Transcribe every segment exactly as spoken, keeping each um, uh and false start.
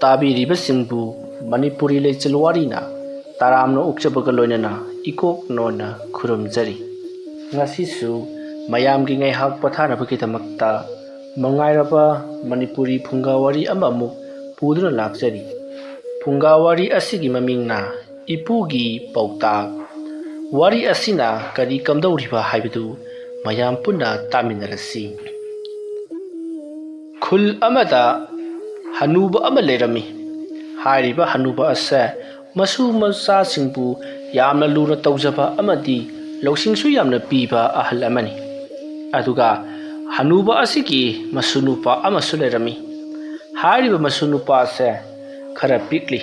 ꯇꯥꯕꯤꯔꯤꯕꯁꯤꯡꯕꯨ ꯃꯅꯤꯄꯨꯔꯤ ꯂꯩꯆꯤꯜ ꯋꯥꯔꯤꯅ ꯇꯔꯥꯝꯅ ꯑꯣꯛꯆꯕꯒ ꯂꯣꯏꯅꯅ ꯏꯀꯣꯛ ꯅꯣꯟꯅ ꯈꯨꯔꯨꯝꯖꯔꯤ꯫ ꯉꯁꯤꯁꯨ ꯃꯌꯥꯝꯒꯤ ꯉꯥꯏꯍꯥꯛ ꯄꯣꯊꯥꯅꯕꯒꯤꯗꯃꯛꯇ ꯃꯉꯥꯏꯔꯕ ꯃꯅꯤꯄꯨꯔꯤ ꯐꯨꯡꯒꯥ ꯋꯥꯔꯤ ꯑꯃꯃꯨꯛ ꯄꯨꯗꯨꯅ ꯂꯥꯛꯆꯔꯤ꯫ ꯐꯨꯡꯒꯥ ꯋꯥꯔꯤ ꯑꯁꯤꯒꯤ ꯃꯃꯤꯡꯅ ꯏꯄꯨꯒꯤ ꯄꯥꯎꯇꯥꯛ꯫ ꯋꯥꯔꯤ ꯑꯁꯤꯅ ꯀꯔꯤ ꯀꯝꯗꯧꯔꯤꯕ ꯍꯥꯏꯕꯗꯨ ꯃꯌꯥꯝ ꯄꯨꯟꯅ ꯇꯥꯃꯤꯟꯅꯔꯁꯤ꯫ ꯈꯨꯜ ꯑꯃꯗ ꯍꯅꯨꯕ ꯑꯃ ꯂꯩꯔꯝꯃꯤ꯫ ꯍꯥꯏꯔꯤꯕ ꯍꯅꯨꯕ ꯑꯁꯦ ꯃꯁꯨ ꯃꯆꯥꯁꯤꯡꯕꯨ ꯌꯥꯝꯅ ꯂꯨꯅ ꯇꯧꯖꯕ ꯑꯃꯗꯤ ꯂꯧꯁꯤꯡꯁꯨ ꯌꯥꯝꯅ ꯄꯤꯕ ꯑꯍꯜ ꯑꯃꯅꯤ꯫ ꯑꯗꯨꯒ ꯍꯅꯨꯕ ꯑꯁꯤꯒꯤ ꯃꯁꯨ ꯅꯨꯄꯥ ꯑꯃꯁꯨ ꯂꯩꯔꯝꯃꯤ꯫ ꯍꯥꯏꯔꯤꯕ ꯃꯁꯨ ꯅꯨꯄꯥ ꯑꯁꯦ ꯈꯔ ꯄꯤꯛꯂꯤ꯫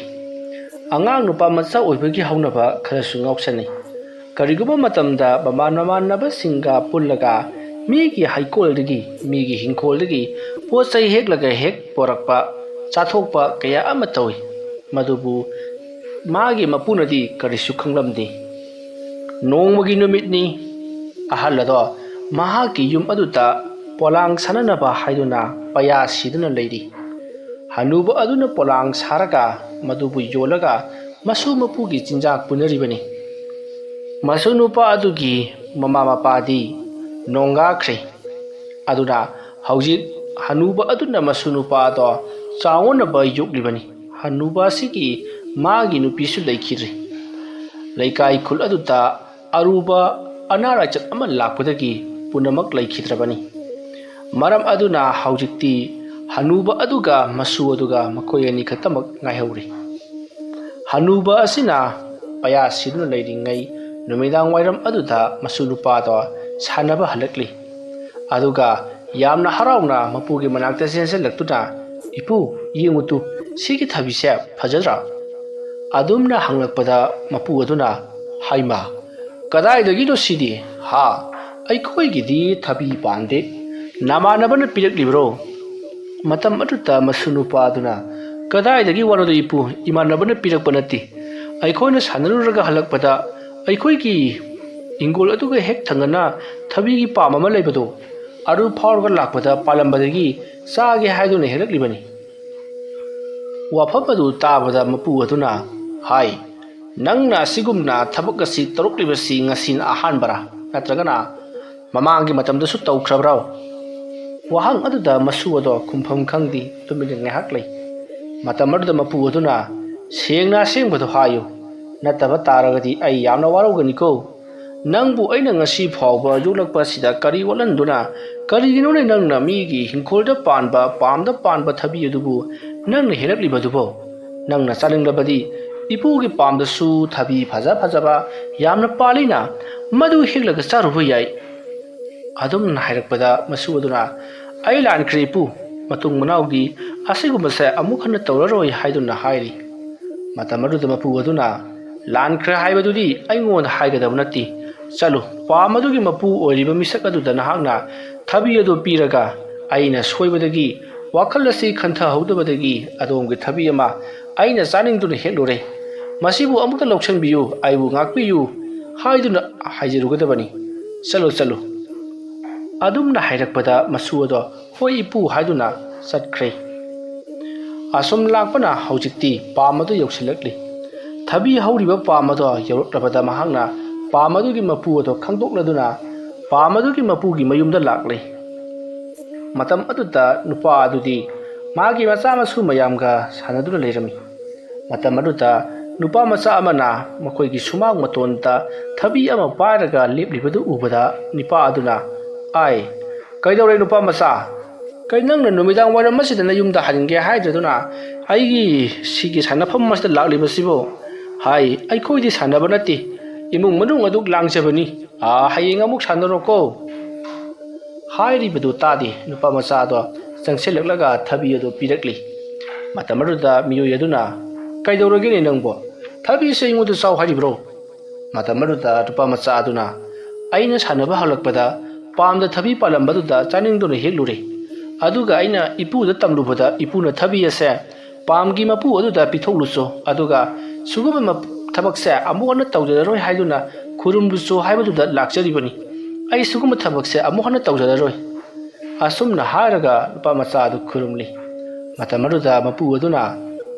ꯑꯉꯥꯡ ꯅꯨꯄꯥ ꯃꯆꯥ ꯑꯣꯏꯕꯒꯤ ꯍꯧꯅꯕ ꯈꯔꯁꯨ ꯉꯥꯎꯁꯟꯅꯩ꯫ ꯀꯔꯤꯒꯨꯝꯕ ꯃꯇꯝꯗ ꯃꯃꯥꯟ ꯃꯃꯥꯟꯅꯕꯁꯤꯡꯒ ꯄꯨꯜꯂꯒ ꯃꯤꯒꯤ ꯍꯩꯀꯣꯜꯗꯒꯤ, ꯃꯤꯒꯤ ꯍꯤꯡꯈꯣꯜꯗꯒꯤ ꯄꯣꯠ ꯆꯩ ꯍꯦꯛꯂꯒ ꯍꯦꯛ ꯄꯣꯔꯛꯄ, ꯆꯥꯊꯣꯛꯄ ꯀꯌꯥ ꯑꯃ ꯇꯧꯏ꯫ ꯃꯗꯨꯕꯨ ꯃꯥꯒꯤ ꯃꯄꯨꯅꯗꯤ ꯀꯔꯤꯁꯨ ꯈꯪꯂꯝꯗꯦ꯫ ꯅꯣꯡꯃꯒꯤ ꯅꯨꯃꯤꯠꯅꯤ꯫ ꯑꯍꯜ ꯑꯗꯣ ꯃꯍꯥꯛꯀꯤ ꯌꯨꯝ ꯑꯗꯨꯗ ꯄꯣꯂꯥꯡ ꯁꯥꯅꯅꯕ ꯍꯥꯏꯗꯨꯅ ꯄꯩꯌꯥ ꯁꯤꯗꯨꯅ ꯂꯩꯔꯤ꯫ ꯍꯅꯨꯕ ꯑꯗꯨꯅ ꯄꯣꯂꯥꯡ ꯁꯥꯔꯒ ꯃꯗꯨꯕꯨ ꯌꯣꯜꯂꯒ ꯃꯁꯨ ꯃꯄꯨꯒꯤ ꯆꯤꯟꯖꯥꯛ ꯄꯨꯅꯔꯤꯕꯅꯤ꯫ ꯃꯁꯨ ꯅꯨꯄꯥ ꯑꯗꯨꯒꯤ ꯃꯃꯥ ꯃꯄꯥꯗꯤ ꯅꯣꯡꯒꯥꯈ꯭ꯔꯦ꯫ ꯑꯗꯨꯅ ꯍꯧꯖꯤꯛ ꯍꯅꯨꯕ ꯑꯗꯨꯅ ꯃꯁꯨ ꯅꯨꯄꯥ ꯑꯗꯣ ꯆꯥꯎꯅꯅꯕ ꯌꯣꯛꯂꯤꯕꯅꯤ꯫ ꯍꯅꯨꯕ ꯑꯁꯤꯒꯤ ꯃꯥꯒꯤ ꯅꯨꯄꯤꯁꯨ ꯂꯩꯈꯤꯗ꯭ꯔꯤ꯫ ꯂꯩꯀꯥꯏ ꯈꯨꯜ ꯑꯗꯨꯗ ꯑꯔꯨꯕ ꯑꯅꯥ ꯂꯥꯏꯆꯠ ꯑꯃ ꯂꯥꯛꯄꯗꯒꯤ ꯄꯨꯝꯅꯃꯛ ꯂꯩꯈꯤꯗ꯭ꯔꯕꯅꯤ꯫ ꯃꯔꯝ ꯑꯗꯨꯅ ꯍꯧꯖꯤꯛꯇꯤ ꯍꯅꯨꯕ ꯑꯗꯨꯒ ꯃꯁꯨ ꯑꯗꯨꯒ ꯃꯈꯣꯏ ꯑꯅꯤ ꯈꯛꯇꯃꯛ ꯉꯥꯏꯍꯧꯔꯤ꯫ ꯍꯅꯨꯕ ꯑꯁꯤꯅ ꯄꯩꯌꯥ ꯁꯤꯗꯨꯅ ꯂꯩꯔꯤꯉꯩ ꯅꯨꯃꯤꯗꯥꯡ ꯋꯥꯏꯔꯝ ꯑꯗꯨꯗ ꯃꯁꯨ ꯅꯨꯄꯥꯗꯣ ꯁꯥꯟꯅꯕ ꯍꯜꯂꯛꯂꯤ꯫ ꯑꯗꯨꯒ ꯌꯥꯝꯅ ꯍꯔꯥꯎꯅ ꯃꯄꯨꯒꯤ ꯃꯅꯥꯛꯇ ꯆꯦꯟꯁꯤꯜꯂꯛꯇꯨꯅ, "ꯏꯄꯨ, ꯌꯦꯡꯉꯨ ꯇꯨ, ꯁꯤꯒꯤ ꯊꯕꯤꯁꯦ ꯐꯖꯗ꯭ꯔꯥ?" ꯑꯗꯨꯝꯅ ꯍꯪꯂꯛꯄꯗ ꯃꯄꯨ ꯑꯗꯨꯅ, "ꯍꯥꯏꯃ, ꯀꯗꯥꯏꯗꯒꯤꯅꯣ ꯁꯤꯗꯤ? ꯍꯥ, ꯑꯩꯈꯣꯏꯒꯤꯗꯤ ꯊꯕꯤ ꯄꯥꯟꯗꯦ꯫ ꯅꯃꯥꯟꯅꯕꯅ ꯄꯤꯔꯛꯂꯤꯕ꯭ꯔꯣ?" ꯃꯇꯝ ꯑꯗꯨꯗ ꯃꯁꯨ ꯅꯨꯄꯥ ꯑꯗꯨꯅ, "ꯀꯗꯥꯏꯗꯒꯤ ꯋꯥꯅꯣꯗ ꯏꯄꯨ, ꯏꯃꯥꯟꯅꯕꯅ ꯄꯤꯔꯛꯄ ꯅꯠꯇꯦ꯫ ꯑꯩꯈꯣꯏꯅ ꯁꯥꯟꯅꯔꯨꯔꯒ ꯍꯜꯂꯛꯄꯗ ꯑꯩꯈꯣꯏꯒꯤ ꯏꯪꯒꯣꯜ ꯑꯗꯨꯒ ꯍꯦꯛ ꯊꯪꯅꯅ ꯊꯕꯤꯒꯤ ꯄꯥꯝ ꯑꯃ ꯂꯩꯕꯗꯣ, ꯑꯗꯨ ꯐꯥꯎꯔꯒ ꯂꯥꯛꯄꯗ ꯄꯥꯜꯂꯝꯕꯗꯒꯤ ꯆꯥꯒꯦ ꯍꯥꯏꯗꯨꯅ ꯍꯦꯛꯂꯛꯂꯤꯕꯅꯤ꯫" ꯋꯥꯐꯝ ꯑꯗꯨ ꯇꯥꯕꯗ ꯃꯄꯨ ꯑꯗꯨꯅ ꯍꯥꯏ, "ꯅꯪꯅ ꯑꯁꯤꯒꯨꯝꯅ ꯊꯕꯛ ꯑꯁꯤ ꯇꯧꯔꯛꯂꯤꯕꯁꯤ ꯉꯁꯤꯅ ꯑꯍꯥꯟꯕꯔꯥ? ꯅꯠꯇ꯭ꯔꯒꯅ ꯃꯃꯥꯡꯒꯤ ꯃꯇꯝꯗꯁꯨ ꯇꯧꯈ꯭ꯔꯕ꯭ꯔꯣ?" ꯋꯥꯍꯪ ꯑꯗꯨꯗ ꯃꯁꯨ ꯑꯗꯣ ꯈꯨꯝꯐꯝ ꯈꯪꯗꯦ, ꯇꯨꯃꯤꯟꯅ ꯉꯥꯏꯍꯥꯛ ꯂꯩ꯫ ꯃꯇꯝ ꯑꯗꯨꯗ ꯃꯄꯨ ꯑꯗꯨꯅ, "ꯁꯦꯡꯅ ꯑꯁꯦꯡꯕꯗꯣ ꯍꯥꯏꯌꯨ, ꯅꯠꯇꯕ ꯇꯥꯔꯒꯗꯤ ꯑꯩ ꯌꯥꯝꯅ ꯋꯥꯔꯧꯒꯅꯤꯀꯣ꯫ ꯅꯪꯕꯨ ꯑꯩꯅ ꯉꯁꯤ ꯐꯥꯎꯕ ꯌꯣꯛꯂꯛꯄ ꯑꯁꯤꯗ ꯀꯔꯤ ꯋꯥꯠꯍꯟꯗꯨꯅ, ꯀꯔꯤꯒꯤꯅꯣꯅꯦ ꯅꯪꯅ ꯃꯤꯒꯤ ꯍꯤꯡꯈꯣꯜꯗ ꯄꯥꯟꯕ, ꯄꯥꯝꯗ ꯄꯥꯟꯕ ꯊꯕꯤ ꯑꯗꯨꯕꯨ ꯅꯪꯅ ꯍꯦꯛꯂꯛꯂꯤꯕꯗꯨꯕꯣ? ꯅꯪꯅ ꯆꯥꯅꯤꯡꯂꯕꯗꯤ ꯏꯄꯨꯒꯤ ꯄꯥꯝꯗꯁꯨ ꯊꯕꯤ ꯐꯖ ꯐꯖꯕ ꯌꯥꯝꯅ ꯄꯥꯜꯂꯤꯅ, ꯃꯗꯨ ꯍꯦꯛꯂꯒ ꯆꯥꯔꯨꯕ ꯌꯥꯏ꯫" ꯑꯗꯨꯝꯅ ꯍꯥꯏꯔꯛꯄꯗ ꯃꯁꯨ ꯑꯗꯨꯅ, "ꯑꯩ ꯂꯥꯟꯈ꯭ꯔꯦ ꯏꯄꯨ, ꯃꯇꯨꯡ ꯃꯅꯥꯎꯗꯤ ꯑꯁꯤꯒꯨꯝꯕꯁꯦ ꯑꯃꯨꯛ ꯍꯟꯅ ꯇꯧꯔꯔꯣꯏ" ꯍꯥꯏꯗꯨꯅ ꯍꯥꯏꯔꯤ꯫ ꯃꯇꯝ ꯑꯗꯨꯗ ꯃꯄꯨ ꯑꯗꯨꯅ, "ꯂꯥꯟꯈ꯭ꯔꯦ ꯍꯥꯏꯕꯗꯨꯗꯤ ꯑꯩꯉꯣꯟꯗ ꯍꯥꯏꯒꯗꯕ ꯅꯠꯇꯦ꯫ ꯆꯠꯂꯨ, ꯄꯥꯝ ꯑꯗꯨꯒꯤ ꯃꯄꯨ ꯑꯣꯏꯔꯤꯕ ꯃꯤꯁꯛ ꯑꯗꯨꯗ ꯅꯍꯥꯛꯅ ꯊꯕꯤ ꯑꯗꯨ ꯄꯤꯔꯒ, ꯑꯩꯅ ꯁꯣꯏꯕꯗꯒꯤ, ꯋꯥꯈꯜ ꯑꯁꯤ ꯈꯟꯊꯍꯧꯗꯕꯗꯒꯤ ꯑꯗꯣꯝꯒꯤ ꯊꯕꯤ ꯑꯃ ꯑꯩꯅ ꯆꯥꯅꯤꯡꯗꯨꯅ ꯍꯦꯛꯂꯨꯔꯦ꯫ ꯃꯁꯤꯕꯨ ꯑꯃꯨꯛꯇ ꯂꯧꯁꯤꯟꯕꯤꯌꯨ, ꯑꯩꯕꯨ ꯉꯥꯛꯄꯤꯌꯨ" ꯍꯥꯏꯗꯨꯅ ꯍꯥꯏꯖꯔꯨꯒꯗꯕꯅꯤ꯫ ꯆꯠꯂꯨ, ꯆꯠꯂꯨ꯫ ꯑꯗꯨꯝꯅ ꯍꯥꯏꯔꯛꯄꯗ ꯃꯁꯨ ꯑꯗꯣ, "ꯍꯣꯏ ꯏꯄꯨ" ꯍꯥꯏꯗꯨꯅ ꯆꯠꯈ꯭ꯔꯦ꯫ ꯑꯁꯨꯝ ꯂꯥꯛꯄꯅ ꯍꯧꯖꯤꯛꯇꯤ ꯄꯥꯝ ꯑꯗꯨ ꯌꯧꯁꯤꯜꯂꯛꯂꯤ꯫ ꯊꯕꯤ ꯍꯧꯔꯤꯕ ꯄꯥꯝ ꯑꯗꯣ ꯌꯧꯔꯛꯂꯕꯗ ꯃꯍꯥꯛꯅ ꯄꯥꯝ ꯑꯗꯨꯒꯤ ꯃꯄꯨ ꯑꯗꯣ ꯈꯪꯗꯣꯛꯂꯗꯨꯅ ꯄꯥꯝ ꯑꯗꯨꯒꯤ ꯃꯄꯨꯒꯤ ꯃꯌꯨꯝꯗ ꯂꯥꯛꯂꯦ꯫ ꯃꯇꯝ ꯑꯗꯨꯗ ꯅꯨꯄꯥ ꯑꯗꯨꯗꯤ ꯃꯥꯒꯤ ꯃꯆꯥ ꯃꯁꯨ ꯃꯌꯥꯝꯒ ꯁꯥꯟꯅꯗꯨꯅ ꯂꯩꯔꯝꯃꯤ꯫ ꯃꯇꯝ ꯑꯗꯨꯗ ꯅꯨꯄꯥ ꯃꯆꯥ ꯑꯃꯅ ꯃꯈꯣꯏꯒꯤ ꯁꯨꯃꯥꯡ ꯃꯇꯣꯟꯗ ꯊꯕꯤ ꯑꯃ ꯄꯥꯏꯔꯒ ꯂꯦꯞꯂꯤꯕꯗꯨ ꯎꯕꯗ ꯅꯨꯄꯥ ꯑꯗꯨꯅ, "ꯑꯥꯏ, ꯀꯩꯗꯧꯔꯦ ꯅꯨꯄꯥ ꯃꯆꯥ? ꯀꯩ ꯅꯪꯅ ꯅꯨꯃꯤꯗꯥꯡ ꯋꯥꯏꯔꯝ ꯑꯁꯤꯗ ꯅꯌꯨꯝꯗ ꯍꯟꯒꯦ ꯍꯥꯏꯗ꯭ꯔꯗꯨꯅ ꯑꯩꯒꯤ ꯁꯤꯒꯤ ꯁꯥꯟꯅꯐꯝ ꯑꯁꯤꯗ ꯂꯥꯛꯂꯤꯕꯁꯤꯕꯨ?" "ꯍꯥꯏ, ꯑꯩꯈꯣꯏꯗꯤ ꯁꯥꯟꯅꯕ ꯅꯠꯇꯦ, ꯏꯃꯨꯡ ꯃꯅꯨꯡ ꯑꯗꯨꯛ ꯂꯥꯡꯖꯕꯅꯤ꯫ ꯑꯥ, ꯍꯌꯦꯡ ꯑꯃꯨꯛ ꯁꯥꯟꯅꯔꯣꯀꯣ" ꯍꯥꯏꯔꯤꯕꯗꯨ ꯇꯥꯗꯦ꯫ ꯅꯨꯄꯥ ꯃꯆꯥ ꯑꯗꯣ ꯆꯪꯁꯤꯜꯂꯛꯂꯒ ꯊꯕꯤ ꯑꯗꯨ ꯄꯤꯔꯛꯂꯤ꯫ ꯃꯇꯝ ꯑꯗꯨꯗ ꯃꯤꯑꯣꯏ ꯑꯗꯨꯅ, "ꯀꯩꯗꯧꯔꯒꯦꯅꯦ ꯅꯪꯕꯣ? ꯊꯕꯤꯁꯦ ꯑꯩꯉꯣꯟꯗ ꯆꯥꯎ ꯍꯥꯏꯔꯤꯕ꯭ꯔꯣ?" ꯃꯇꯝ ꯑꯗꯨꯗ ꯅꯨꯄꯥ ꯃꯆꯥ ꯑꯗꯨꯅ, "ꯑꯩꯅ ꯁꯥꯟꯅꯕ ꯍꯜꯂꯛꯄꯗ ꯄꯥꯝꯗ ꯊꯕꯤ ꯄꯥꯜꯂꯝꯕꯗꯨꯗ ꯆꯥꯅꯤꯡꯗꯨꯅ ꯍꯦꯛꯂꯨꯔꯦ꯫ ꯑꯗꯨꯒ ꯑꯩꯅ ꯏꯄꯨꯗ ꯇꯝꯂꯨꯕꯗ ꯏꯄꯨꯅ ꯊꯕꯤ ꯑꯁꯦ ꯄꯥꯝꯒꯤ ꯃꯄꯨ ꯑꯗꯨꯗ ꯄꯤꯊꯣꯛꯂꯨꯆꯣ, ꯑꯗꯨꯒ ꯁꯤꯒꯨꯝꯕ ꯃꯞ-, ꯊꯕꯛꯁꯦ ꯑꯃꯨꯛ ꯍꯟꯅ ꯇꯧꯖꯔꯔꯣꯏ ꯍꯥꯏꯗꯨꯅ ꯈꯨꯔꯨꯝꯂꯨꯆꯣ ꯍꯥꯏꯕꯗꯨꯗ ꯂꯥꯛꯆꯔꯤꯕꯅꯤ꯫ ꯑꯩ ꯁꯤꯒꯨꯝꯕ ꯊꯕꯛꯁꯦ ꯑꯃꯨꯛ ꯍꯟꯅ ꯇꯧꯖꯔꯔꯣꯏ꯫" ꯑꯁꯨꯝꯅ ꯍꯥꯏꯔꯒ ꯅꯨꯄꯥ ꯃꯆꯥ ꯑꯗꯨ ꯈꯨꯔꯨꯝꯂꯤ꯫ ꯃꯇꯝ ꯑꯗꯨꯗ ꯃꯄꯨ ꯑꯗꯨꯅ,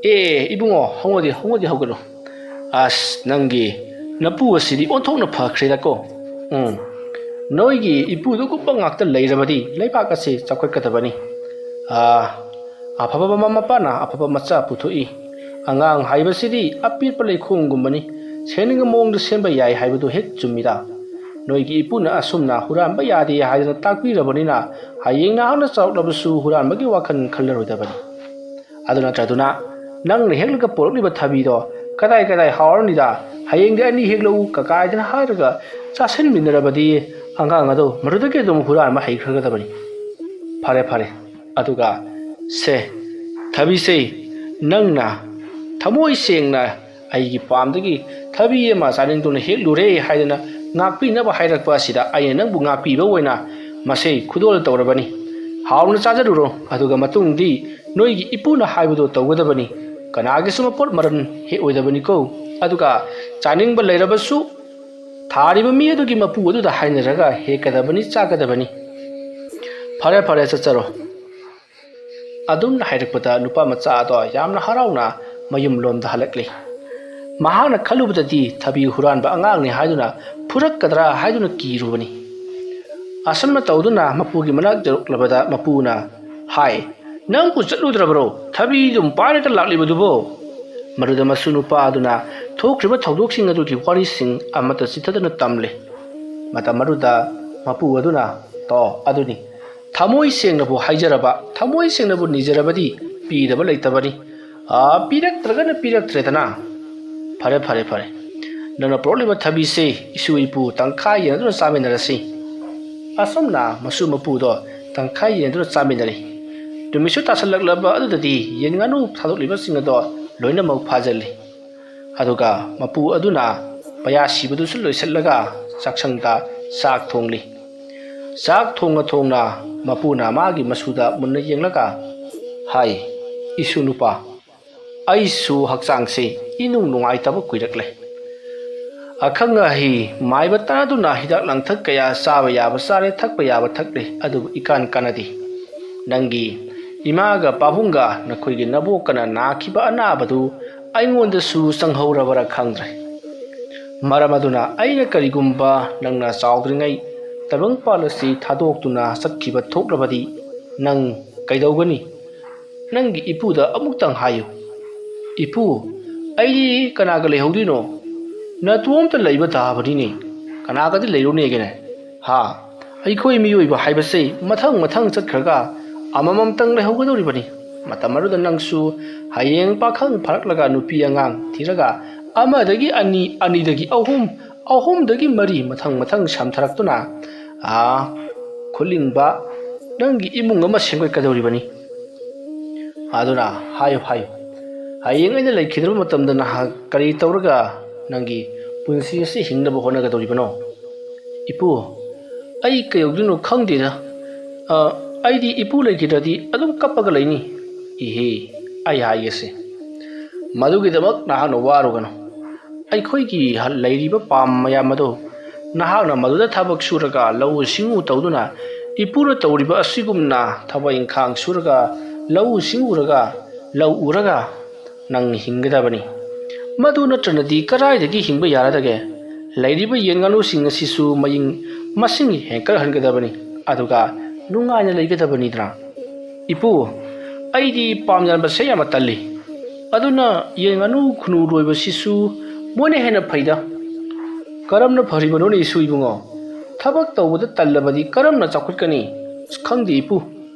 ꯑꯦ, ꯏꯕꯨꯡꯉꯣ, ꯍꯧꯒꯠꯂꯤ, ꯍꯧꯒꯠꯂꯤ, ꯍꯧꯒꯠꯂꯣ꯫ ꯑꯁ, ꯅꯪꯒꯤ ꯅꯄꯨ ꯑꯁꯤꯗꯤ ꯑꯣꯟꯊꯣꯛꯅ ꯐꯈ꯭ꯔꯦꯗꯀꯣ꯫ ꯎꯝ, ꯅꯣꯏꯒꯤ ꯏꯄꯨꯗꯨꯒꯨꯝꯕ ꯉꯥꯛꯇ ꯂꯩꯔꯕꯗꯤ ꯂꯩꯕꯥꯛ ꯑꯁꯤ ꯆꯥꯎꯈꯠꯀꯗꯕꯅꯤ꯫ ꯑꯥ, ꯑꯐꯕ ꯃꯃꯥ ꯃꯄꯥꯅ ꯑꯐꯕ ꯃꯆꯥ ꯄꯨꯊꯣꯛꯏ꯫ ꯑꯉꯥꯡ ꯍꯥꯏꯕꯁꯤꯗꯤ ꯑꯄꯦꯠꯄ ꯂꯩꯈꯣꯝꯒꯨꯝꯕꯅꯤ, ꯁꯦꯝꯅꯤꯡꯕ ꯃꯑꯣꯡꯗ ꯁꯦꯝꯕ ꯌꯥꯏ ꯍꯥꯏꯕꯗꯨ ꯍꯦꯛ ꯆꯨꯝꯃꯤꯗ꯫ ꯅꯣꯏꯒꯤ ꯏꯄꯨꯅ ꯑꯁꯨꯝꯅ ꯍꯨꯔꯥꯟꯕ ꯌꯥꯗꯦ ꯍꯥꯏꯗꯅ ꯇꯥꯛꯄꯤꯔꯕꯅꯤꯅ, ꯍꯌꯦꯡ ꯅꯍꯥꯛꯅ ꯆꯥꯎꯔꯛꯂꯕꯁꯨ ꯍꯨꯔꯥꯟꯕꯒꯤ ꯋꯥꯈꯜ ꯈꯜꯂꯔꯣꯏꯗꯕꯅꯤ꯫ ꯑꯗꯨ ꯅꯠꯇ꯭ꯔꯗꯨꯅ, ꯅꯪꯅ ꯍꯦꯛꯂꯒ ꯄꯨꯔꯛꯂꯤꯕ ꯊꯕꯤꯗꯣ ꯀꯗꯥꯏ ꯀꯗꯥꯏ ꯍꯥꯎꯔꯅꯤꯗ, ꯍꯌꯦꯡꯗꯤ ꯑꯩꯅ ꯍꯦꯛꯂꯛꯎ ꯀꯀꯥꯏꯗꯅ ꯍꯥꯏꯔꯒ ꯆꯥꯁꯤꯟꯃꯤꯟꯅꯔꯕꯗꯤ, ꯑꯉꯥꯡ ꯑꯗꯣ ꯃꯗꯨꯗꯒꯤ ꯑꯗꯨꯝ ꯍꯨꯔꯥꯟꯕ ꯍꯩꯈ꯭ꯔꯒꯗꯕꯅꯤ꯫ ꯐꯔꯦ, ꯐꯔꯦ꯫ ꯑꯗꯨꯒ, ꯁꯦ, ꯊꯕꯤꯁꯦ, ꯅꯪꯅ ꯊꯃꯣꯏ ꯁꯦꯡꯅ ꯑꯩꯒꯤ ꯄꯥꯝꯗꯒꯤ ꯊꯕꯤ ꯑꯃ ꯆꯥꯅꯤꯡꯗꯨꯅ ꯍꯦꯛꯂꯨꯔꯦ ꯍꯥꯏꯗꯅ ꯉꯥꯛꯄꯤꯅꯕ ꯍꯥꯏꯔꯛꯄ ꯑꯁꯤꯗ ꯑꯩꯅ ꯅꯪꯕꯨ ꯉꯥꯛꯄꯤꯕ ꯑꯣꯏꯅ ꯃꯁꯤ ꯈꯨꯗꯣꯜ ꯇꯧꯔꯕꯅꯤ꯫ ꯍꯥꯎꯅ ꯆꯥꯖꯔꯨꯔꯣ, ꯑꯗꯨꯒ ꯃꯇꯨꯡꯗꯤ ꯅꯣꯏꯒꯤ ꯏꯄꯨꯅ ꯍꯥꯏꯕꯗꯨ ꯇꯧꯒꯗꯕꯅꯤ꯫ ꯀꯅꯥꯒꯤꯁꯨ ꯃꯄꯣꯠ ꯃꯔꯟ ꯍꯦꯛꯑꯣꯏꯗꯕꯅꯤꯀꯣ꯫ ꯑꯗꯨꯒ ꯆꯥꯅꯤꯡꯕ ꯂꯩꯔꯕꯁꯨ ꯊꯥꯔꯤꯕ ꯃꯤ ꯑꯗꯨꯒꯤ ꯃꯄꯨ ꯑꯗꯨꯗ ꯍꯥꯏꯅꯔꯒ ꯍꯦꯛꯀꯗꯕꯅꯤ, ꯆꯥꯒꯗꯕꯅꯤ꯫ ꯐꯔꯦ, ꯐꯔꯦ, ꯆꯠꯆꯔꯣ꯫ ꯑꯗꯨꯝꯅ ꯍꯥꯏꯔꯛꯄꯗ ꯅꯨꯄꯥ ꯃꯆꯥ ꯑꯗꯣ ꯌꯥꯝꯅ ꯍꯔꯥꯎꯅ ꯃꯌꯨꯝꯂꯣꯝꯗ ꯍꯜꯂꯛꯂꯦ꯫ ꯃꯍꯥꯛꯅ ꯈꯜꯂꯨꯕꯗꯗꯤ ꯊꯕꯤ ꯍꯨꯔꯥꯟꯕ ꯑꯉꯥꯡꯅꯤ ꯍꯥꯏꯗꯨꯅ ꯐꯨꯔꯛꯀꯗ꯭ꯔꯥ ꯍꯥꯏꯗꯨꯅ ꯀꯤꯔꯨꯕꯅꯤ꯫ ꯑꯁꯨꯝꯅ ꯇꯧꯗꯨꯅ ꯃꯄꯨꯒꯤ ꯃꯅꯥꯛ ꯌꯧꯔꯛꯂꯕꯗ ꯃꯄꯨꯅ ꯍꯥꯏ, "ꯅꯪꯕꯨ ꯆꯠꯂꯨꯗ꯭ꯔꯕ꯭ꯔꯣ? ꯊꯕꯤꯗꯨꯝ ꯄꯥꯏꯔꯒ ꯂꯥꯛꯂꯤꯕꯗꯨꯕꯣ?" ꯃꯗꯨꯗ ꯃꯁꯨ ꯅꯨꯄꯥ ꯑꯗꯨꯅ ꯊꯣꯛꯈ꯭ꯔꯤꯕ ꯊꯧꯗꯣꯛꯁꯤꯡ ꯑꯗꯨꯒꯤ ꯋꯥꯔꯤꯁꯤꯡ ꯑꯃꯠꯇ ꯆꯤꯊꯗꯅ ꯇꯝꯂꯦ꯫ ꯃꯇꯝ ꯑꯗꯨꯗ ꯃꯄꯨ ꯑꯗꯨꯅ, "ꯇꯣ, ꯑꯗꯨꯅꯤ, ꯊꯃꯣꯏ ꯁꯦꯡꯅꯕꯨ ꯍꯥꯏꯖꯔꯕ, ꯊꯃꯣꯏ ꯁꯦꯡꯅꯕꯨ ꯅꯤꯖꯔꯕꯗꯤ ꯄꯤꯗꯕ ꯂꯩꯇꯕꯅꯤ꯫ ꯑꯥ, ꯄꯤꯔꯛꯇ꯭ꯔꯒꯅ ꯄꯤꯔꯛꯇ꯭ꯔꯦꯗꯅ꯫ ꯐꯔꯦ, ꯐꯔꯦ, ꯐꯔꯦ꯫ ꯅꯪꯅ ꯄꯨꯔꯛꯂꯤꯕ ꯊꯕꯤꯁꯦ ꯏꯁꯨ ꯏꯄꯨ ꯇꯪꯈꯥꯏ ꯌꯦꯟꯅꯗꯨꯅ ꯆꯥꯃꯤꯟꯅꯔꯁꯤ꯫" ꯑꯁꯨꯝꯅ ꯃꯁꯨ ꯃꯄꯨꯗꯣ ꯇꯪꯈꯥꯏ ꯌꯦꯟꯅꯗꯨꯅ ꯆꯥꯃꯤꯟꯅꯔꯤ꯫ ꯅꯨꯃꯤꯠꯁꯨ ꯇꯥꯁꯜꯂꯛꯂꯕ ꯑꯗꯨꯗꯗꯤ ꯌꯦꯟ ꯉꯥꯅꯨ ꯊꯥꯗꯣꯛꯂꯤꯕꯁꯤꯡ ꯑꯗꯣ ꯂꯣꯏꯅꯃꯛ ꯐꯥꯖꯤꯜꯂꯤ꯫ ꯑꯗꯨꯒ ꯃꯄꯨ ꯑꯗꯨꯅ ꯄꯌꯥ ꯁꯤꯕꯗꯨꯁꯨ ꯂꯣꯏꯁꯤꯜꯂꯒ ꯆꯥꯛꯁꯪꯗ ꯆꯥꯛ ꯊꯣꯡꯂꯤ꯫ ꯆꯥꯛ ꯊꯣꯡꯅ ꯊꯣꯡꯅ ꯃꯄꯨꯅ ꯃꯥꯒꯤ ꯃꯁꯨꯗ ꯃꯨꯟꯅ ꯌꯦꯡꯂꯒ ꯍꯥꯏ, "ꯏꯁꯨ ꯅꯨꯄꯥ, ꯑꯩꯁꯨ ꯍꯛꯆꯥꯡꯁꯦ ꯏꯅꯨꯡ ꯅꯨꯡꯉꯥꯏꯇꯕ ꯀꯨꯏꯔꯛꯂꯦ꯫ ꯑꯈꯪ ꯑꯍꯩ ꯃꯥꯏꯕ ꯇꯥꯟꯅꯗꯨꯅ ꯍꯤꯗꯥꯛ ꯂꯥꯡꯊꯛ ꯀꯌꯥ ꯆꯥꯕ ꯌꯥꯕ ꯆꯥꯔꯦ, ꯊꯛꯄ ꯌꯥꯕ ꯊꯛꯂꯦ, ꯑꯗꯨꯕꯨ ꯏꯀꯥꯟ ꯀꯥꯟꯅꯗꯦ꯫ ꯅꯪꯒꯤ ꯏꯃꯥꯒ ꯄꯥꯕꯨꯡꯒ ꯅꯈꯣꯏꯒꯤ ꯅꯕꯣꯛꯀꯅ ꯅꯥꯈꯤꯕ ꯑꯅꯥꯕꯗꯨ ꯑꯩꯉꯣꯟꯗꯁꯨ ꯆꯪꯍꯧꯔꯕꯔꯥ ꯈꯪꯗ꯭ꯔꯦ꯫ ꯃꯔꯝ ꯑꯗꯨꯅ ꯑꯩꯅ ꯀꯔꯤꯒꯨꯝꯕ ꯅꯪꯅ ꯆꯥꯎꯗ꯭ꯔꯤꯉꯩ ꯇꯥꯏꯕꯪꯄꯥꯜ ꯑꯁꯤ ꯊꯥꯗꯣꯛꯇꯨꯅ ꯆꯠꯈꯤꯕ ꯊꯣꯛꯂꯕꯗꯤ ꯅꯪ ꯀꯩꯗꯧꯒꯅꯤ? ꯅꯪꯒꯤ ꯏꯄꯨꯗ ꯑꯃꯨꯛꯇꯪ ꯍꯥꯏꯌꯨ꯫ "ꯏꯄꯨ, ꯑꯩꯗꯤ ꯀꯅꯥꯒ ꯂꯩꯍꯧꯗꯣꯏꯅꯣ? ꯅꯇꯣꯝꯇ ꯂꯩꯕ ꯇꯥꯕꯅꯤꯅꯦ꯫ ꯀꯅꯥꯒꯗꯤ ꯂꯩꯔꯨꯅꯦꯒꯦꯅꯦ? ꯍꯥ? ꯑꯩꯈꯣꯏ ꯃꯤꯑꯣꯏꯕ ꯍꯥꯏꯕꯁꯦ ꯃꯊꯪ ꯃꯊꯪ ꯆꯠꯈ꯭ꯔꯒ ꯑꯃꯃꯝꯇꯪ ꯂꯩꯍꯧꯒꯗꯧꯔꯤꯕꯅꯤ꯫ ꯃꯇꯝ ꯑꯗꯨꯗ ꯅꯪꯁꯨ ꯍꯌꯦꯡ ꯄꯥꯈꯪ ꯐꯥꯔꯛꯂꯒ ꯅꯨꯄꯤ ꯑꯉꯥꯡ ꯊꯤꯔꯒ ꯑꯃꯗꯒꯤ ꯑꯅꯤ, ꯑꯅꯤꯗꯒꯤ ꯑꯍꯨꯝ, ꯑꯍꯨꯝꯗꯒꯤ ꯃꯔꯤ ꯃꯊꯪ ꯃꯊꯪ ꯁꯝꯊꯔꯛꯇꯨꯅ, ꯑꯥ, ꯈꯨꯂꯤꯡꯕ ꯅꯪꯒꯤ ꯏꯃꯨꯡ ꯑꯃ ꯁꯦꯝꯒꯠꯀꯗꯧꯔꯤꯕꯅꯤ꯫ ꯑꯗꯨꯅ ꯍꯥꯏꯌꯨ, ꯍꯥꯏꯌꯨ, ꯍꯌꯦꯡ ꯑꯩꯅ ꯂꯩꯈꯤꯗ꯭ꯔꯕ ꯃꯇꯝꯗ ꯅꯍꯥꯛ ꯀꯔꯤ ꯇꯧꯔꯒ ꯅꯪꯒꯤ ꯄꯨꯟꯁꯤ ꯑꯁꯤ ꯍꯤꯡꯅꯕ ꯍꯣꯠꯅꯒꯗꯧꯔꯤꯕꯅꯣ?" "ꯏꯄꯨ, ꯑꯩ ꯀꯩꯗꯧꯗꯣꯏꯅꯣ ꯈꯪꯗꯦꯗ꯫ ꯑ, ꯑꯩꯗꯤ ꯏꯄꯨ ꯂꯩꯈꯤꯗ꯭ꯔꯗꯤ ꯑꯗꯨꯝ ꯀꯞꯄꯒ ꯂꯩꯅꯤ꯫" "ꯏꯍꯦ, ꯑꯩ ꯍꯥꯏꯒꯦꯁꯦ, ꯃꯗꯨꯒꯤꯗꯃꯛ ꯅꯍꯥꯛꯅ ꯋꯥꯔꯨꯒꯅꯨ꯫ ꯑꯩꯈꯣꯏꯒꯤ ꯂꯩꯔꯤꯕ ꯄꯥꯝ ꯃꯌꯥꯝ ꯑꯗꯨ ꯅꯍꯥꯛꯅ ꯃꯗꯨꯗ ꯊꯕꯛ ꯁꯨꯔꯒ ꯂꯧꯎ ꯁꯤꯡꯎ ꯇꯧꯗꯨꯅ ꯏꯄꯨꯅ ꯇꯧꯔꯤꯕ ꯑꯁꯤꯒꯨꯝꯅ ꯊꯕꯛ ꯏꯪꯈꯥꯡ ꯁꯨꯔꯒ ꯂꯧꯎ ꯁꯤꯡꯎꯔꯒ ꯂꯧ ꯎꯔꯒ ꯅꯪ ꯍꯤꯡꯒꯗꯕꯅꯤ꯫ ꯃꯗꯨ ꯅꯠꯇ꯭ꯔꯅꯗꯤ ꯀꯗꯥꯏꯗꯒꯤ ꯍꯤꯡꯕ ꯌꯥꯔꯗꯒꯦ? ꯂꯩꯔꯤꯕ ꯌꯦꯟ ꯉꯥꯅꯨꯁꯤꯡ ꯑꯁꯤꯁꯨ ꯃꯌꯤꯡ ꯃꯁꯤꯡ ꯍꯦꯟꯀꯠꯍꯟꯒꯗꯕꯅꯤ, ꯑꯗꯨꯒ ꯅꯨꯡꯉꯥꯏꯅ ꯂꯩꯒꯗꯕꯅꯤꯗꯅ꯫" "ꯏꯄꯨ, ꯑꯩꯗꯤ ꯄꯥꯝ ꯌꯥꯟꯕꯁꯦ ꯌꯥꯝꯅ ꯇꯜꯂꯤ꯫ ꯑꯗꯨꯅ ꯌꯦꯟ ꯉꯥꯅꯨ ꯈꯨꯅꯨ ꯂꯣꯏꯕꯁꯤꯁꯨ ꯃꯣꯏꯅ ꯍꯦꯟꯅ ꯐꯩꯗ꯫" "ꯀꯔꯝꯅ ꯐꯔꯤꯕꯅꯣꯅꯦ ꯏꯁꯨ ꯏꯕꯨꯡꯉꯣ? ꯊꯕꯛ ꯇꯧꯕꯗ ꯇꯜꯂꯕꯗꯤ ꯀꯔꯝꯅ ꯆꯥꯎꯈꯠꯀꯅꯤ?" "ꯑꯁ, ꯈꯪꯗꯦ ꯏꯄꯨ꯫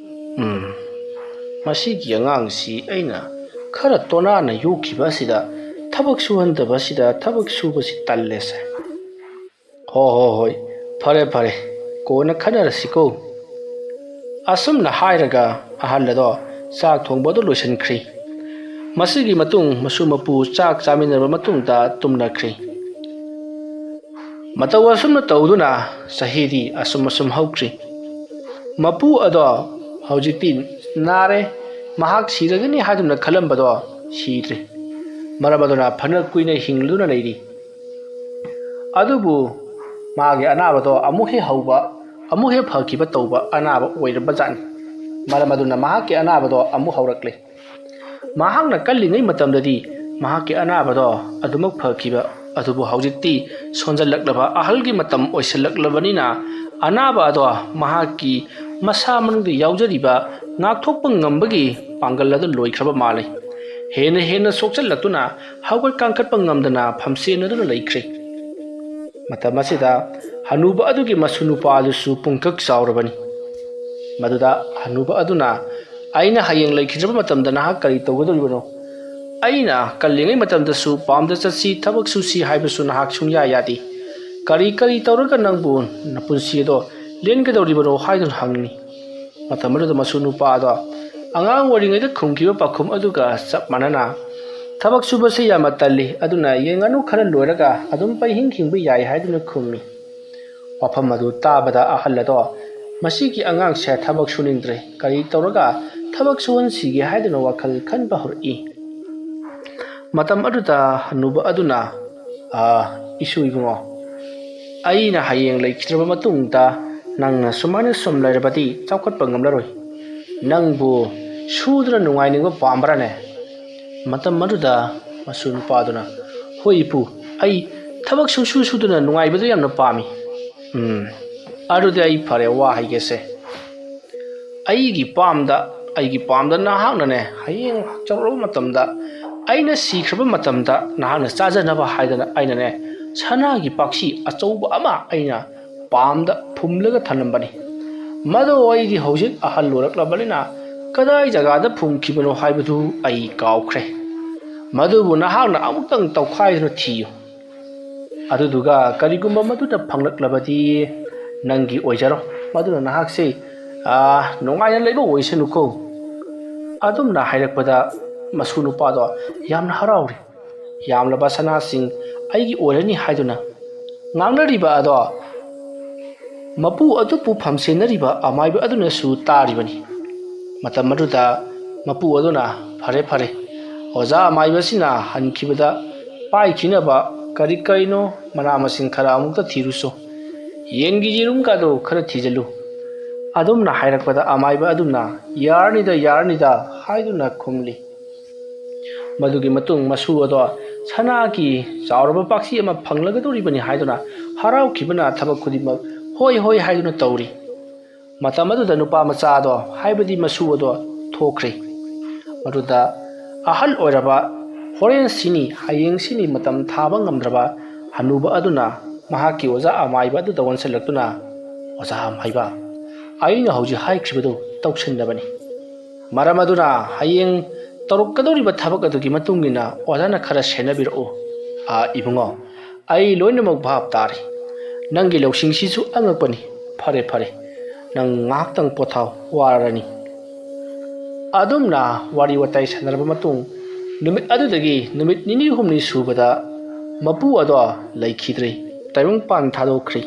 ꯎꯝ, ꯃꯁꯤꯒꯤ ꯑꯉꯥꯡꯁꯤ ꯑꯩꯅ ꯈꯔ ꯇꯣꯅꯥꯅ ꯌꯣꯛꯈꯤꯕ ꯑꯁꯤꯗ ꯊꯕꯛ ꯁꯨꯍꯟꯗꯕ ꯑꯁꯤꯗ ꯊꯕꯛ ꯁꯨꯕꯁꯤ ꯇꯜꯂꯦꯁꯦ꯫" "ꯍꯣ ꯍꯣ ꯍꯣꯏ, ꯐꯔꯦ ꯐꯔꯦ, ꯀꯣꯟꯅ ꯈꯟꯅꯔꯁꯤꯀꯣ꯫" ꯑꯁꯨꯝꯅ ꯍꯥꯏꯔꯒ ꯑꯍꯜ ꯑꯗꯣ ꯆꯥꯛ ꯊꯣꯡꯕ ꯑꯗꯨ ꯂꯣꯏꯁꯤꯟꯈ꯭ꯔꯤ꯫ ꯃꯁꯤꯒꯤ ꯃꯇꯨꯡ ꯃꯁꯨ ꯃꯄꯨ ꯆꯥꯛ ꯆꯥꯃꯤꯟꯅꯔꯕ ꯃꯇꯨꯡꯗ ꯇꯨꯝꯅꯈ꯭ꯔꯤ꯫ ꯃꯇꯧ ꯑꯁꯨꯝꯅ ꯇꯧꯗꯨꯅ ꯆꯍꯤꯗꯤ ꯑꯁꯨꯝ ꯑꯁꯨꯝ ꯍꯧꯈ꯭ꯔꯤ꯫ ꯃꯄꯨ ꯑꯗꯣ ꯍꯧꯖꯤꯛꯇꯤ ꯅꯥꯔꯦ, ꯃꯍꯥꯛ ꯁꯤꯔꯒꯅꯤ ꯍꯥꯏꯗꯨꯅ ꯈꯜꯂꯝꯕꯗꯣ ꯁꯤꯗ꯭ꯔꯦ꯫ ꯃꯔꯝ ꯑꯗꯨꯅ ꯐꯅ ꯀꯨꯏꯅ ꯍꯤꯡꯂꯗꯨꯅ ꯂꯩꯔꯤ꯫ ꯑꯗꯨꯕꯨ ꯃꯥꯒꯤ ꯑꯅꯥꯕꯗꯣ ꯑꯃꯨꯛ ꯍꯦꯛ ꯍꯧꯕ, ꯑꯃꯨꯛ ꯍꯦꯛ ꯐꯈꯤꯕ ꯇꯧꯕ ꯑꯅꯥꯕ ꯑꯣꯏꯔꯕꯖꯥꯠꯅꯤ꯫ ꯃꯔꯝ ꯑꯗꯨꯅ ꯃꯍꯥꯛꯀꯤ ꯑꯅꯥꯕꯗꯣ ꯑꯃꯨꯛ ꯍꯧꯔꯛꯂꯦ꯫ ꯃꯍꯥꯛꯅ ꯀꯜꯂꯤꯉꯩ ꯃꯇꯝꯗꯗꯤ ꯃꯍꯥꯛꯀꯤ ꯑꯅꯥꯕꯗꯣ ꯑꯗꯨꯃꯛ ꯐꯈꯤꯕ, ꯑꯗꯨꯕꯨ ꯍꯧꯖꯤꯛꯇꯤ ꯁꯣꯟꯖꯜꯂꯛꯂꯕ ꯑꯍꯜꯒꯤ ꯃꯇꯝ ꯑꯣꯏꯁꯜꯂꯛꯂꯕꯅꯤꯅ, ꯑꯅꯥꯕ ꯑꯗꯣ ꯃꯍꯥꯛꯀꯤ ꯃꯁꯥ ꯃꯅꯨꯡꯗ ꯌꯥꯎꯖꯔꯤꯕ ꯉꯥꯛꯊꯣꯛꯄ ꯉꯝꯕꯒꯤ ꯄꯥꯡꯒꯜ ꯑꯗꯨ ꯂꯣꯏꯈ꯭ꯔꯕ ꯃꯥꯜꯂꯤ꯫ ꯍꯦꯟꯅ ꯍꯦꯟꯅ ꯁꯣꯛꯆꯜꯂꯛꯇꯨꯅ ꯍꯧꯒꯠ ꯀꯥꯡꯈꯠꯄ ꯉꯝꯗꯅ ꯐꯝꯁꯦꯟꯅꯗꯨꯅ ꯂꯩꯈ꯭ꯔꯦ꯫ ꯃꯇꯝ ꯑꯁꯤꯗ ꯍꯅꯨꯕ ꯑꯗꯨꯒꯤ ꯃꯁꯨ ꯅꯨꯄꯥ ꯑꯗꯨꯁꯨ ꯄꯨꯡꯀꯛ ꯆꯥꯎꯔꯕꯅꯤ꯫ ꯃꯗꯨꯗ ꯍꯅꯨꯕ ꯑꯗꯨꯅ, "ꯑꯩꯅ ꯍꯌꯦꯡ ꯂꯩꯈꯤꯗ꯭ꯔꯕ ꯃꯇꯝꯗ ꯅꯍꯥꯛ ꯀꯔꯤ ꯇꯧꯒꯗꯧꯔꯤꯕꯅꯣ? ꯑꯩꯅ ꯀꯜꯂꯤꯉꯩ ꯃꯇꯝꯗꯁꯨ ꯄꯥꯝꯗ ꯆꯠꯁꯤ, ꯊꯕꯛ ꯁꯨꯁꯤ ꯍꯥꯏꯕꯁꯨ ꯅꯍꯥꯛ ꯁꯨꯡꯌꯥ ꯌꯥꯗꯦ꯫ ꯀꯔꯤ ꯀꯔꯤ ꯇꯧꯔꯒ ꯅꯪꯕꯨ ꯅꯄꯨꯟꯁꯤ ꯑꯗꯣ ꯂꯦꯟꯒꯗꯧꯔꯤꯕꯅꯣ?" ꯍꯥꯏꯗꯨꯅ ꯍꯪꯉꯤ꯫ ꯃꯇꯝ ꯑꯗꯨꯗ ꯃꯁꯨ ꯅꯨꯄꯥ ꯑꯗꯣ ꯑꯉꯥꯡ ꯑꯣꯏꯔꯤꯉꯩꯗ ꯈꯨꯝꯈꯤꯕ ꯄꯥꯎꯈꯨꯝ ꯑꯗꯨꯒ ꯆꯞ ꯃꯥꯟꯅꯅ, "ꯊꯕꯛ ꯁꯨꯕꯁꯦ ꯌꯥꯝꯅ ꯇꯜꯂꯤ, ꯑꯗꯨꯅ ꯌꯦꯟ ꯉꯥꯅꯨ ꯈꯔ ꯂꯣꯏꯔꯒ ꯑꯗꯨꯝ ꯄꯩꯍꯤꯡ ꯍꯤꯡꯕ ꯌꯥꯏ" ꯍꯥꯏꯗꯨꯅ ꯈꯨꯝꯃꯤ꯫ ꯋꯥꯐꯝ ꯑꯗꯨ ꯇꯥꯕꯗ ꯑꯍꯜ ꯑꯗꯣ, "ꯃꯁꯤꯒꯤ ꯑꯉꯥꯡꯁꯦ ꯊꯕꯛ ꯁꯨꯅꯤꯡꯗ꯭ꯔꯦ, ꯀꯔꯤ ꯇꯧꯔꯒ ꯊꯕꯛ ꯁꯨꯍꯟꯁꯤꯒꯦ?" ꯍꯥꯏꯗꯨꯅ ꯋꯥꯈꯜ ꯈꯟꯕ ꯍꯧꯔꯛꯏ꯫ ꯃꯇꯝ ꯑꯗꯨꯗ ꯍꯅꯨꯕ ꯑꯗꯨꯅ, "ꯑꯥ, ꯏꯁꯨ ꯏꯕꯨꯡꯉꯣ, ꯑꯩꯅ ꯍꯌꯦꯡ ꯂꯩꯈꯤꯗ꯭ꯔꯕ ꯃꯇꯨꯡꯗ ꯅꯪꯅ ꯁꯨꯃꯥꯏꯅ ꯁꯨꯝ ꯂꯩꯔꯕꯗꯤ ꯆꯥꯎꯈꯠꯄ ꯉꯝꯂꯔꯣꯏ꯫ ꯅꯪꯕꯨ ꯁꯨꯗꯨꯅ ꯅꯨꯡꯉꯥꯏꯅꯤꯡꯕ ꯄꯥꯝꯕ꯭ꯔꯥꯅꯦ?" ꯃꯇꯝ ꯑꯗꯨꯗ ꯃꯁꯨ ꯅꯨꯄꯥꯗꯨꯅ, "ꯍꯣꯏ ꯏꯄꯨ, ꯑꯩ ꯊꯕꯛ ꯁꯨꯡꯁꯨ ꯁꯨꯗꯅ ꯅꯨꯡꯉꯥꯏꯕꯗꯨ ꯌꯥꯝꯅ ꯄꯥꯝꯃꯤ꯫" "ꯎꯝ, ꯑꯗꯨꯗꯤ ꯑꯩ ꯐꯔꯦ, ꯋꯥ ꯍꯥꯏꯒꯦꯁꯦ꯫ ꯑꯩꯒꯤ ꯄꯥꯝꯗ, ꯑꯩꯒꯤ ꯄꯥꯝꯗ ꯅꯍꯥꯛꯅꯅꯦ, ꯍꯌꯦꯡ ꯆꯥꯎꯔꯛꯂꯕ ꯃꯇꯝꯗ, ꯑꯩꯅ ꯁꯤꯈ꯭ꯔꯕ ꯃꯇꯝꯗ ꯅꯍꯥꯛꯅ ꯆꯥꯖꯅꯕ ꯍꯥꯏꯗꯅ ꯑꯩꯅꯅꯦ, ꯁꯅꯥꯒꯤ ꯄꯥꯛꯁꯤ ꯑꯆꯧꯕ ꯑꯃ ꯑꯩꯅ ꯄꯥꯝꯗ ꯐꯨꯝꯂꯒ ꯊꯝꯂꯝꯕꯅꯤ꯫ ꯃꯗꯨ ꯑꯩꯗꯤ ꯍꯧꯖꯤꯛ ꯑꯍꯜ ꯑꯣꯏꯔꯛꯂꯕꯅꯤꯅ ꯀꯗꯥꯏ ꯖꯒꯥꯗ ꯐꯨꯝꯈꯤꯕꯅꯣ ꯍꯥꯏꯕꯗꯨ ꯑꯩ ꯀꯥꯎꯈ꯭ꯔꯦ꯫ ꯃꯗꯨꯕꯨ ꯅꯍꯥꯛꯅ ꯑꯃꯨꯛꯇꯪ ꯇꯧꯈꯥꯏꯗꯨꯅ ꯊꯤꯌꯨ꯫ ꯑꯗꯨꯗꯨꯒ ꯀꯔꯤꯒꯨꯝꯕ ꯃꯗꯨꯗ ꯐꯪꯂꯛꯂꯕꯗꯤ ꯅꯪꯒꯤ ꯑꯣꯏꯖꯔꯣ꯫ ꯃꯗꯨꯅ ꯅꯍꯥꯛꯁꯤ, ꯑꯥ, ꯅꯨꯡꯉꯥꯏꯅ ꯂꯩꯕ ꯑꯣꯏꯁꯅꯨꯀꯣ꯫" ꯑꯗꯨꯝꯅ ꯍꯥꯏꯔꯛꯄꯗ ꯃꯁꯨ ꯅꯨꯄꯥꯗꯣ ꯌꯥꯝꯅ ꯍꯔꯥꯎꯔꯤ꯫ ꯌꯥꯝꯂꯕ ꯁꯅꯥꯁꯤꯡ ꯑꯩꯒꯤ ꯑꯣꯏꯔꯅꯤ ꯍꯥꯏꯗꯨꯅ ꯉꯥꯡꯅꯔꯤꯕ ꯑꯗꯣ ꯃꯄꯨ ꯑꯗꯨꯕꯨ ꯐꯝꯁꯦꯟꯅꯔꯤꯕ ꯑꯃꯥꯏꯕ ꯑꯗꯨꯅꯁꯨ ꯇꯥꯔꯤꯕꯅꯤ꯫ ꯃꯇꯝ ꯑꯗꯨꯗ ꯃꯄꯨ ꯑꯗꯨꯅ, "ꯐꯔꯦ, ꯐꯔꯦ, ꯑꯣꯖꯥ ꯑꯃꯥꯏꯕꯁꯤꯅ ꯍꯟꯈꯤꯕꯗ ꯄꯥꯏꯈꯤꯅꯕ ꯀꯔꯤ ꯀꯔꯤꯅꯣ ꯃꯅꯥ ꯃꯁꯤꯡ ꯈꯔ ꯑꯃꯨꯛꯇ ꯊꯤꯔꯨꯁꯣ꯫ ꯌꯦꯟꯒꯤ ꯌꯦꯔꯨꯝꯒꯗꯣ ꯈꯔ ꯊꯤꯖꯤꯜꯂꯨ꯫ ꯑꯗꯨꯝꯅ ꯍꯥꯏꯔꯛꯄꯗ ꯑꯃꯥꯏꯕ ꯑꯗꯨꯅ "ꯌꯥꯔꯅꯤꯗ, ꯌꯥꯔꯅꯤꯗ" ꯍꯥꯏꯗꯨꯅ ꯈꯨꯝꯂꯤ꯫ ꯃꯗꯨꯒꯤ ꯃꯇꯨꯡ ꯃꯁꯨ ꯑꯗꯣ ꯁꯅꯥꯒꯤ ꯆꯥꯎꯔꯕ ꯄꯥꯛꯁꯤ ꯑꯃ ꯐꯪꯂꯒꯗꯧꯔꯤꯕꯅꯤ ꯍꯥꯏꯗꯨꯅ ꯍꯔꯥꯎꯈꯤꯕꯅ ꯊꯕꯛ ꯈꯨꯗꯤꯡꯃꯛ "ꯍꯣꯏ, ꯍꯣꯏ" ꯍꯥꯏꯗꯨꯅ ꯇꯧꯔꯤ꯫ ꯃꯇꯝ ꯑꯗꯨꯗ ꯅꯨꯄꯥ ꯃꯆꯥ ꯑꯗꯣ, ꯍꯥꯏꯕꯗꯤ ꯃꯁꯨ ꯑꯗꯣ ꯊꯣꯛꯈ꯭ꯔꯦ꯫ ꯃꯗꯨꯗ ꯑꯍꯜ ꯑꯣꯏꯔꯕ, ꯍꯣꯔꯦꯟ ꯁꯤꯅꯤ, ꯍꯌꯦꯡ ꯁꯤꯅꯤ ꯃꯇꯝ ꯊꯥꯕ ꯉꯝꯗ꯭ꯔꯕ ꯍꯅꯨꯕ ꯑꯗꯨꯅ ꯃꯍꯥꯛꯀꯤ ꯑꯣꯖꯥ ꯑꯃꯥꯏꯕ ꯑꯗꯨꯗ ꯑꯣꯟꯁꯤꯜꯂꯛꯇꯨꯅ, "ꯑꯣꯖꯥ ꯑꯃꯥꯏꯕ, ꯑꯩꯅ ꯍꯧꯖꯤꯛ ꯍꯥꯏꯈ꯭ꯔꯤꯕꯗꯨ ꯇꯧꯁꯤꯟꯅꯕꯅꯤ꯫ ꯃꯔꯝ ꯑꯗꯨꯅ ꯍꯌꯦꯡ ꯇꯧꯔꯛꯀꯗꯧꯔꯤꯕ ꯊꯕꯛ ꯑꯗꯨꯒꯤ ꯃꯇꯨꯡ ꯏꯟꯅ ꯑꯣꯖꯥꯅ ꯈꯔ ꯁꯦꯟꯅꯕꯤꯔꯛꯎ꯫" "ꯑꯥ, ꯏꯕꯨꯡꯉꯣ, ꯑꯩ ꯂꯣꯏꯅꯃꯛ ꯚꯥꯞ ꯇꯥꯔꯦ꯫ ꯅꯪꯒꯤ ꯂꯧꯁꯤꯡꯁꯤꯁꯨ ꯑꯉꯛꯄꯅꯤ꯫ ꯐꯔꯦ, ꯐꯔꯦ, ꯅꯪ ꯉꯥꯏꯍꯥꯛꯇꯪ ꯄꯣꯊꯥꯎ, ꯋꯥꯔꯅꯤ꯫" ꯑꯗꯨꯝꯅ ꯋꯥꯔꯤ ꯋꯥꯇꯥꯏ ꯁꯥꯟꯅꯔꯕ ꯃꯇꯨꯡ, ꯅꯨꯃꯤꯠ ꯑꯗꯨꯗꯒꯤ ꯅꯨꯃꯤꯠ ꯅꯤꯅꯤ ꯍꯨꯝꯅꯤ ꯁꯨꯕꯗ ꯃꯄꯨ ꯑꯗꯣ ꯂꯩꯈꯤꯗ꯭ꯔꯦ, ꯇꯥꯏꯕꯪꯄꯥꯟ ꯊꯥꯗꯣꯛꯈ꯭ꯔꯦ꯫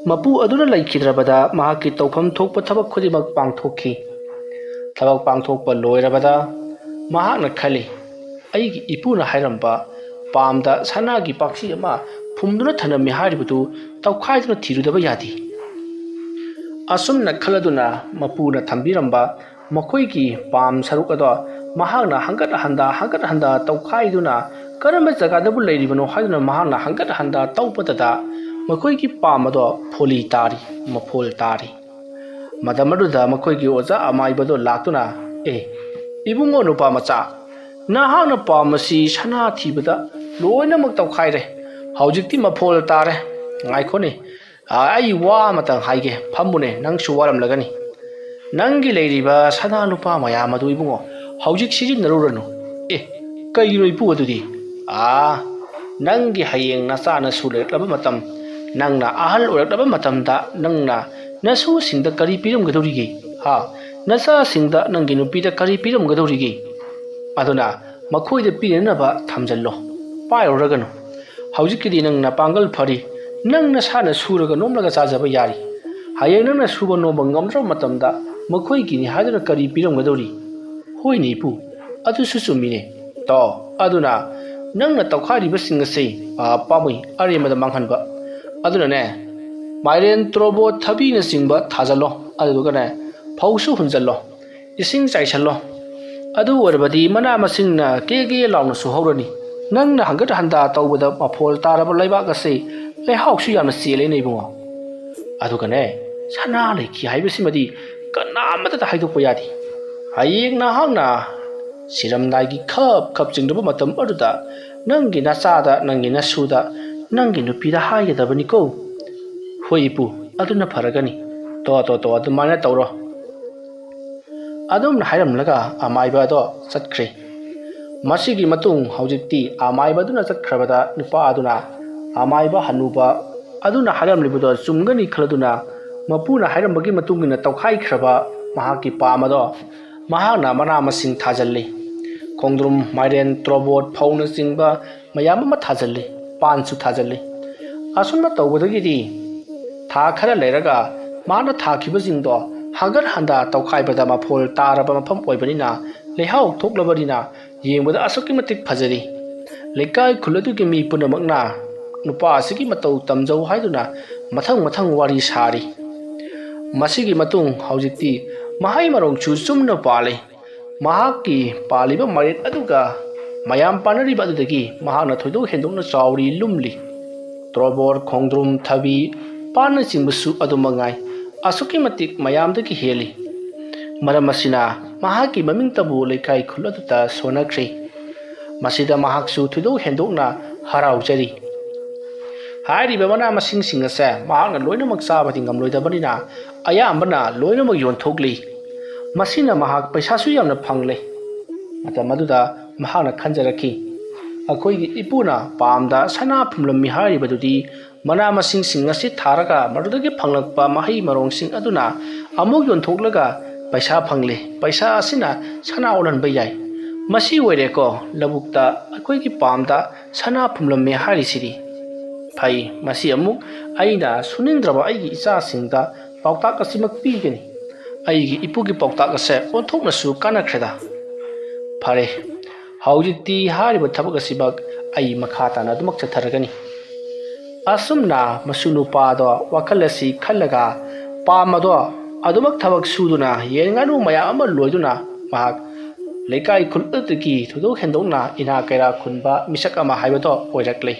ꯃꯄꯨ ꯑꯗꯨꯅ ꯂꯩꯈꯤꯗ꯭ꯔꯕꯗ ꯃꯍꯥꯛꯀꯤ ꯇꯧꯐꯝ ꯊꯣꯛꯄ ꯊꯕꯛ ꯈꯨꯗꯤꯡꯃꯛ ꯄꯥꯡꯊꯣꯛꯈꯤ꯫ ꯊꯕꯛ ꯄꯥꯡꯊꯣꯛꯄ ꯂꯣꯏꯔꯕꯗ ꯃꯍꯥꯛꯅ ꯈꯜꯂꯤ, "ꯑꯩꯒꯤ ꯏꯄꯨꯅ ꯍꯥꯏꯔꯝꯕ ꯄꯥꯝꯗ ꯁꯅꯥꯒꯤ ꯄꯥꯛꯁꯤ ꯑꯃ ꯐꯨꯝꯗꯨꯅ ꯊꯅꯝꯃꯤ ꯍꯥꯏꯔꯤꯕꯗꯨ ꯇꯧꯈꯥꯏꯗꯨꯅ ꯊꯤꯔꯨꯗꯕ ꯌꯥꯗꯦ꯫" ꯑꯁꯨꯝꯅ ꯈꯜꯂꯗꯨꯅ ꯃꯄꯨꯅ ꯊꯝꯕꯤꯔꯝꯕ ꯃꯈꯣꯏꯒꯤ ꯄꯥꯝ ꯁꯔꯨꯛ ꯑꯗꯣ ꯃꯍꯥꯛꯅ ꯍꯪꯒꯠ ꯍꯟꯗ, ꯍꯪꯒꯠ ꯍꯟꯗ ꯇꯧꯈꯥꯏꯗꯨꯅ ꯀꯔꯝꯕ ꯖꯒꯥꯗꯕꯨ ꯂꯩꯔꯤꯕꯅꯣ ꯍꯥꯏꯗꯨꯅ ꯃꯍꯥꯛꯅ ꯍꯪꯒꯠ ꯍꯟꯗ ꯇꯧꯕꯗꯗ ꯃꯈꯣꯏꯒꯤ ꯄꯥꯝ ꯑꯗꯣ ꯐꯣꯂꯤ ꯇꯥꯔꯤ, ꯃꯐꯣꯜ ꯇꯥꯔꯤ꯫ ꯃꯇꯝ ꯑꯗꯨꯗ ꯃꯈꯣꯏꯒꯤ ꯑꯣꯖꯥ ꯑꯃꯥꯏꯕꯗꯣ ꯂꯥꯛꯇꯨꯅ, "ꯑꯦ, ꯏꯕꯨꯡꯉꯣ ꯅꯨꯄꯥ ꯃꯆꯥ, ꯅꯍꯥꯛꯅ ꯄꯥꯝ ꯑꯁꯤ ꯁꯅꯥ ꯊꯤꯕꯗ ꯂꯣꯏꯅꯃꯛ ꯇꯧꯈꯥꯏꯔꯦ꯫ ꯍꯧꯖꯤꯛꯇꯤ ꯃꯐꯣꯜ ꯇꯥꯔꯦ꯫ ꯉꯥꯏꯈꯣꯅꯦ, ꯑꯥ, ꯑꯩ ꯋꯥ ꯑꯃꯇꯪ ꯍꯥꯏꯒꯦ, ꯐꯝꯃꯨꯅꯦ, ꯅꯪꯁꯨ ꯋꯥꯔꯝꯂꯒꯅꯤ꯫ ꯅꯪꯒꯤ ꯂꯩꯔꯤꯕ ꯁꯅꯥ ꯂꯨꯄꯥ ꯃꯌꯥꯝ ꯑꯗꯨ ꯏꯕꯨꯡꯉꯣ ꯍꯧꯖꯤꯛ ꯁꯤꯖꯤꯟꯅꯔꯨꯔꯅꯨ꯫" "ꯑꯦ, ꯀꯩꯒꯤꯅꯣ ꯏꯄꯨ ꯑꯗꯨꯗꯤ?" "ꯑꯥ, ꯅꯪꯒꯤ ꯍꯌꯦꯡ ꯅꯆꯥ ꯅꯁꯨ ꯂꯩꯔꯛꯂꯕ ꯃꯇꯝ, ꯅꯪꯅ ꯑꯍꯜ ꯑꯣꯏꯔꯛꯂꯕ ꯃꯇꯝꯗ ꯅꯪꯅ ꯅꯁꯨꯁꯤꯡꯗ ꯀꯔꯤ ꯄꯤꯔꯝꯒꯗꯧꯔꯤꯒꯦ? ꯍꯥ? ꯅꯆꯥꯁꯤꯡꯗ ꯅꯪꯒꯤ ꯅꯨꯄꯤꯗ ꯀꯔꯤ ꯄꯤꯔꯝꯒꯗꯧꯔꯤꯒꯦ? ꯑꯗꯨꯅ ꯃꯈꯣꯏꯗ ꯄꯤꯅꯅꯕ ꯊꯝꯖꯜꯂꯣ, ꯄꯥꯏꯔꯨꯔꯒꯅꯨ꯫ ꯍꯧꯖꯤꯛꯀꯤꯗꯤ ꯅꯪ ꯅꯄꯥꯡꯒꯜ ꯐꯔꯤ, ꯅꯪ ꯅꯁꯥꯅ ꯁꯨꯔꯒ ꯅꯣꯝꯂꯒ ꯆꯥꯖꯕ ꯌꯥꯔꯤ꯫ ꯍꯌꯦꯡ ꯅꯪꯅ ꯁꯨꯕ ꯅꯣꯝꯕ ꯉꯝꯗ꯭ꯔꯕ ꯃꯇꯝꯗ ꯃꯈꯣꯏꯒꯤꯅꯤ ꯍꯥꯏꯗꯨꯅ ꯀꯔꯤ ꯄꯤꯔꯝꯒꯗꯧꯔꯤ?" "ꯍꯣꯏꯅꯦ ꯏꯄꯨ, ꯑꯗꯨꯁꯨ ꯆꯨꯝꯃꯤꯅꯦ꯫ ꯇꯣ, ꯑꯗꯨꯅ ꯅꯪꯅ ꯇꯧꯈꯥꯏꯔꯤꯕꯁꯤꯡ ꯑꯁꯤ, ꯑꯥ, ꯄꯥꯝꯃꯨꯏ, ꯑꯔꯦꯝꯕꯗ ꯃꯥꯡꯍꯟꯕ꯫ ꯑꯗꯨꯅꯅꯦ, ꯃꯥꯏꯔꯦꯟ, ꯇꯣꯔꯣꯕꯣꯠ, ꯊꯕꯤꯅꯆꯤꯡꯕ ꯊꯥꯖꯜꯂꯣ꯫ ꯑꯗꯨꯗꯨꯒꯅꯦ, ꯐꯧꯁꯨ ꯍꯨꯟꯖꯜꯂꯣ, ꯏꯁꯤꯡ ꯆꯥꯏꯁꯜꯂꯣ꯫ ꯑꯗꯨ ꯑꯣꯏꯔꯕꯗꯤ ꯃꯅꯥ ꯃꯁꯤꯡꯅ ꯀꯦ ꯀꯦ ꯂꯥꯎꯅꯁꯨ ꯍꯧꯔꯅꯤ꯫ ꯅꯪꯅ ꯍꯪꯒꯠ ꯍꯟꯗꯥ ꯇꯧꯕꯗ ꯃꯐꯣꯜ ꯇꯥꯔꯕ ꯂꯩꯕꯥꯛ ꯑꯁꯤ ꯂꯩꯍꯥꯎꯁꯨ ꯌꯥꯝꯅ ꯆꯦꯜꯂꯦꯅꯦ ꯏꯕꯨꯡꯉꯣ꯫ ꯑꯗꯨꯒꯅꯦ, ꯁꯅꯥ ꯂꯩꯈꯤ ꯍꯥꯏꯕꯁꯤꯃꯗꯤ ꯀꯅꯥ ꯑꯃꯠꯇꯗ ꯍꯥꯏꯗꯣꯛꯄ ꯌꯥꯗꯦ꯫ ꯍꯌꯦꯡ ꯅꯍꯥꯛꯅ ꯁꯤꯔꯝꯗꯥꯏꯒꯤ ꯈꯞ ꯈꯞ ꯆꯤꯡꯅꯕ ꯃꯇꯝ ꯑꯗꯨꯗ ꯅꯪꯒꯤ ꯅꯆꯥꯗ, ꯅꯪꯒꯤ ꯅꯁꯨꯗ, ꯅꯪꯒꯤ ꯅꯨꯄꯤꯗ ꯍꯥꯏꯒꯗꯕꯅꯤꯀꯣ꯫ "ꯍꯣꯏ ꯏꯄꯨ, ꯑꯗꯨꯅ ꯐꯔꯒꯅꯤ꯫ ꯇꯣ, ꯇꯣ, ꯇꯣ, ꯑꯗꯨꯃꯥꯏꯅ ꯇꯧꯔꯣ"꯫ ꯑꯗꯨꯝꯅ ꯍꯥꯏꯔꯝꯂꯒ ꯑꯃꯥꯏꯕ ꯑꯗꯣ ꯆꯠꯈ꯭ꯔꯦ꯫ ꯃꯁꯤꯒꯤ ꯃꯇꯨꯡ ꯍꯧꯖꯤꯛꯇꯤ ꯑꯃꯥꯏꯕ ꯑꯗꯨꯅ ꯆꯠꯈ꯭ꯔꯕꯗ ꯅꯨꯄꯥ ꯑꯗꯨꯅ ꯑꯃꯥꯏꯕ ꯍꯅꯨꯕ ꯑꯗꯨꯅ ꯍꯥꯏꯔꯝꯂꯤꯕꯗꯣ ꯆꯨꯝꯒꯅꯤ ꯈꯜꯂꯗꯨꯅ ꯃꯄꯨꯅ ꯍꯥꯏꯔꯝꯕꯒꯤ ꯃꯇꯨꯡ ꯏꯟꯅ ꯇꯧꯈꯥꯏꯈ꯭ꯔꯕ ꯃꯍꯥꯛꯀꯤ ꯄꯥꯝ ꯑꯗꯣ ꯃꯍꯥꯛꯅ ꯃꯅꯥ ꯃꯁꯤꯡ ꯊꯥꯖꯜꯂꯤ꯫ ꯈꯣꯡꯗ꯭ꯔꯨꯝ, ꯃꯥꯏꯔꯦꯟ, ꯇꯣꯔꯣꯕꯣꯠ, ꯐꯧꯅꯆꯤꯡꯕ ꯃꯌꯥꯝ ꯑꯃ ꯊꯥꯖꯜꯂꯤ꯫ ꯄꯥꯟꯁꯨ ꯊꯥꯖꯜꯂꯤ꯫ ꯑꯁꯨꯝꯅ ꯇꯧꯕꯗꯒꯤꯗꯤ ꯊꯥ ꯈꯔ ꯂꯩꯔꯒ ꯃꯥꯅ ꯊꯥꯈꯤꯕꯁꯤꯡꯗꯣ ꯍꯪꯒꯠ ꯍꯟꯗ ꯇꯧꯈꯥꯏꯕꯗ ꯃꯐꯣꯜ ꯇꯥꯔꯕ ꯃꯐꯝ ꯑꯣꯏꯕꯅꯤꯅ, ꯂꯩꯍꯥꯎ ꯊꯣꯛꯂꯕꯅꯤꯅ ꯌꯦꯡꯕꯗ ꯑꯁꯨꯛꯀꯤ ꯃꯇꯤꯛ ꯐꯖꯔꯤ꯫ ꯂꯩꯀꯥꯏ ꯈꯨꯜ ꯑꯗꯨꯒꯤ ꯃꯤ ꯄꯨꯝꯅꯃꯛꯅ ꯅꯨꯄꯥ ꯑꯁꯤꯒꯤ ꯃꯇꯧ ꯇꯝꯖꯧ ꯍꯥꯏꯗꯨꯅ ꯃꯊꯪ ꯃꯊꯪ ꯋꯥꯔꯤ ꯁꯥꯔꯤ꯫ ꯃꯁꯤꯒꯤ ꯃꯇꯨꯡ ꯍꯧꯖꯤꯛꯇꯤ ꯃꯍꯩ ꯃꯔꯣꯡꯁꯨ ꯆꯨꯝꯅ ꯄꯥꯜꯂꯤ꯫ ꯃꯍꯥꯛꯀꯤ ꯄꯥꯜꯂꯤꯕ ꯃꯥꯏꯔꯦꯟ ꯑꯗꯨꯒ ꯃꯌꯥꯝ ꯄꯥꯟꯅꯔꯤꯕ ꯑꯗꯨꯗꯒꯤ ꯃꯍꯥꯛꯅ ꯊꯣꯏꯗꯣꯛ ꯍꯦꯟꯗꯣꯛꯅ ꯆꯥꯎꯔꯤ ꯂꯨꯝꯂꯤ꯫ ꯇꯣꯔꯣꯕꯣꯠ, ꯈꯣꯡꯗ꯭ꯔꯨꯝ, ꯊꯕꯤ, ꯄꯥꯟꯅꯆꯤꯡꯕꯁꯨ ꯑꯗꯨ ꯃꯉꯥꯏ꯫ ꯑꯁꯨꯛꯀꯤ ꯃꯇꯤꯛ ꯃꯌꯥꯝꯗꯒꯤ ꯍꯦꯜꯂꯤ꯫ ꯃꯔꯝ ꯑꯁꯤꯅ ꯃꯍꯥꯛꯀꯤ ꯃꯃꯤꯡꯇꯕꯨ ꯂꯩꯀꯥꯏ ꯈꯨꯜ ꯑꯗꯨꯗ ꯁꯣꯟꯅꯈ꯭ꯔꯦ꯫ ꯃꯁꯤꯗ ꯃꯍꯥꯛꯁꯨ ꯊꯣꯏꯗꯣꯛ ꯍꯦꯟꯗꯣꯛꯅ ꯍꯔꯥꯎꯖꯔꯤ꯫ ꯍꯥꯏꯔꯤꯕ ꯃꯅꯥ ꯃꯁꯤꯡꯁꯤꯡ ꯑꯁꯦ ꯃꯍꯥꯛꯅ ꯂꯣꯏꯅꯃꯛ ꯆꯥꯕꯗꯤ ꯉꯝꯂꯣꯏꯗꯕꯅꯤꯅ ꯑꯌꯥꯝꯕꯅ ꯂꯣꯏꯅꯃꯛ ꯌꯣꯟꯊꯣꯛꯂꯤ꯫ ꯃꯁꯤꯅ ꯃꯍꯥꯛ ꯄꯩꯁꯥꯁꯨ ꯌꯥꯝꯅ ꯐꯪꯂꯦ꯫ ꯃꯇꯝ ꯑꯗꯨꯗ ꯃꯍꯥꯛꯅ ꯈꯟꯖꯔꯛꯈꯤ, "ꯑꯩꯈꯣꯏꯒꯤ ꯏꯄꯨꯅ ꯄꯥꯝꯗ ꯁꯅꯥ ꯐꯨꯝꯂꯝꯃꯤ ꯍꯥꯏꯔꯤꯕꯗꯨꯗꯤ ꯃꯅꯥ ꯃꯁꯤꯡꯁꯤꯡ ꯑꯁꯤ ꯊꯥꯔꯒ ꯃꯗꯨꯗꯒꯤ ꯐꯪꯂꯛꯄ ꯃꯍꯩ ꯃꯔꯣꯡꯁꯤꯡ ꯑꯗꯨꯅ ꯑꯃꯨꯛ ꯌꯣꯟꯊꯣꯛꯂꯒ ꯄꯩꯁꯥ ꯐꯪꯂꯦ꯫ ꯄꯩꯁꯥ ꯑꯁꯤꯅ ꯁꯅꯥ ꯑꯣꯜꯍꯟꯕ ꯌꯥꯏ꯫ ꯃꯁꯤ ꯑꯣꯏꯔꯦꯀꯣ ꯂꯧꯕꯨꯛꯇ ꯑꯩꯈꯣꯏꯒꯤ ꯄꯥꯝꯗ ꯁꯅꯥ ꯐꯨꯝꯂꯝꯃꯦ ꯍꯥꯏꯔꯤꯁꯤꯗꯤ꯫ ꯐꯩ, ꯃꯁꯤ ꯑꯃꯨꯛ ꯑꯩꯅ ꯁꯨꯅꯤꯡꯗ꯭ꯔꯕ ꯑꯩꯒꯤ ꯏꯆꯥꯁꯤꯡꯗ ꯄꯥꯎꯇꯥꯛ ꯑꯁꯤꯃꯛ ꯄꯤꯒꯅꯤ꯫ ꯑꯩꯒꯤ ꯏꯄꯨꯒꯤ ꯄꯥꯎꯇꯥꯛ ꯑꯁꯦ ꯑꯣꯟꯊꯣꯛꯅꯁꯨ ꯀꯥꯟꯅꯈ꯭ꯔꯦꯗ꯫ ꯐꯔꯦ, ꯍꯧꯖꯤꯛꯇꯤ ꯍꯥꯏꯔꯤꯕ ꯊꯕꯛ ꯑꯁꯤꯃꯛ ꯑꯩ ꯃꯈꯥ ꯇꯥꯅ ꯑꯗꯨꯃꯛ ꯆꯠꯊꯔꯒꯅꯤ"꯫ ꯑꯁꯨꯝꯅ ꯃꯁꯨ ꯅꯨꯄꯥꯗꯣ ꯋꯥꯈꯜ ꯑꯁꯤ ꯈꯜꯂꯒ ꯄꯥꯝꯕꯗꯣ ꯑꯗꯨꯃꯛ ꯊꯕꯛ ꯁꯨꯗꯨꯅ ꯌꯦꯟ ꯉꯥꯅꯨ ꯃꯌꯥꯝ ꯑꯃ ꯂꯣꯏꯗꯨꯅ ꯃꯍꯥꯛ ꯂꯩꯀꯥꯏ ꯈꯨꯜ ꯑꯗꯨꯗꯒꯤ ꯊꯣꯏꯗꯣꯛ ꯍꯦꯟꯗꯣꯛꯅ ꯏꯅꯥ ꯀꯩꯔꯥ ꯈꯨꯟꯕ ꯃꯤꯁꯛ ꯑꯃ ꯍꯥꯏꯕꯗꯣ ꯑꯣꯏꯔꯛꯂꯤ꯫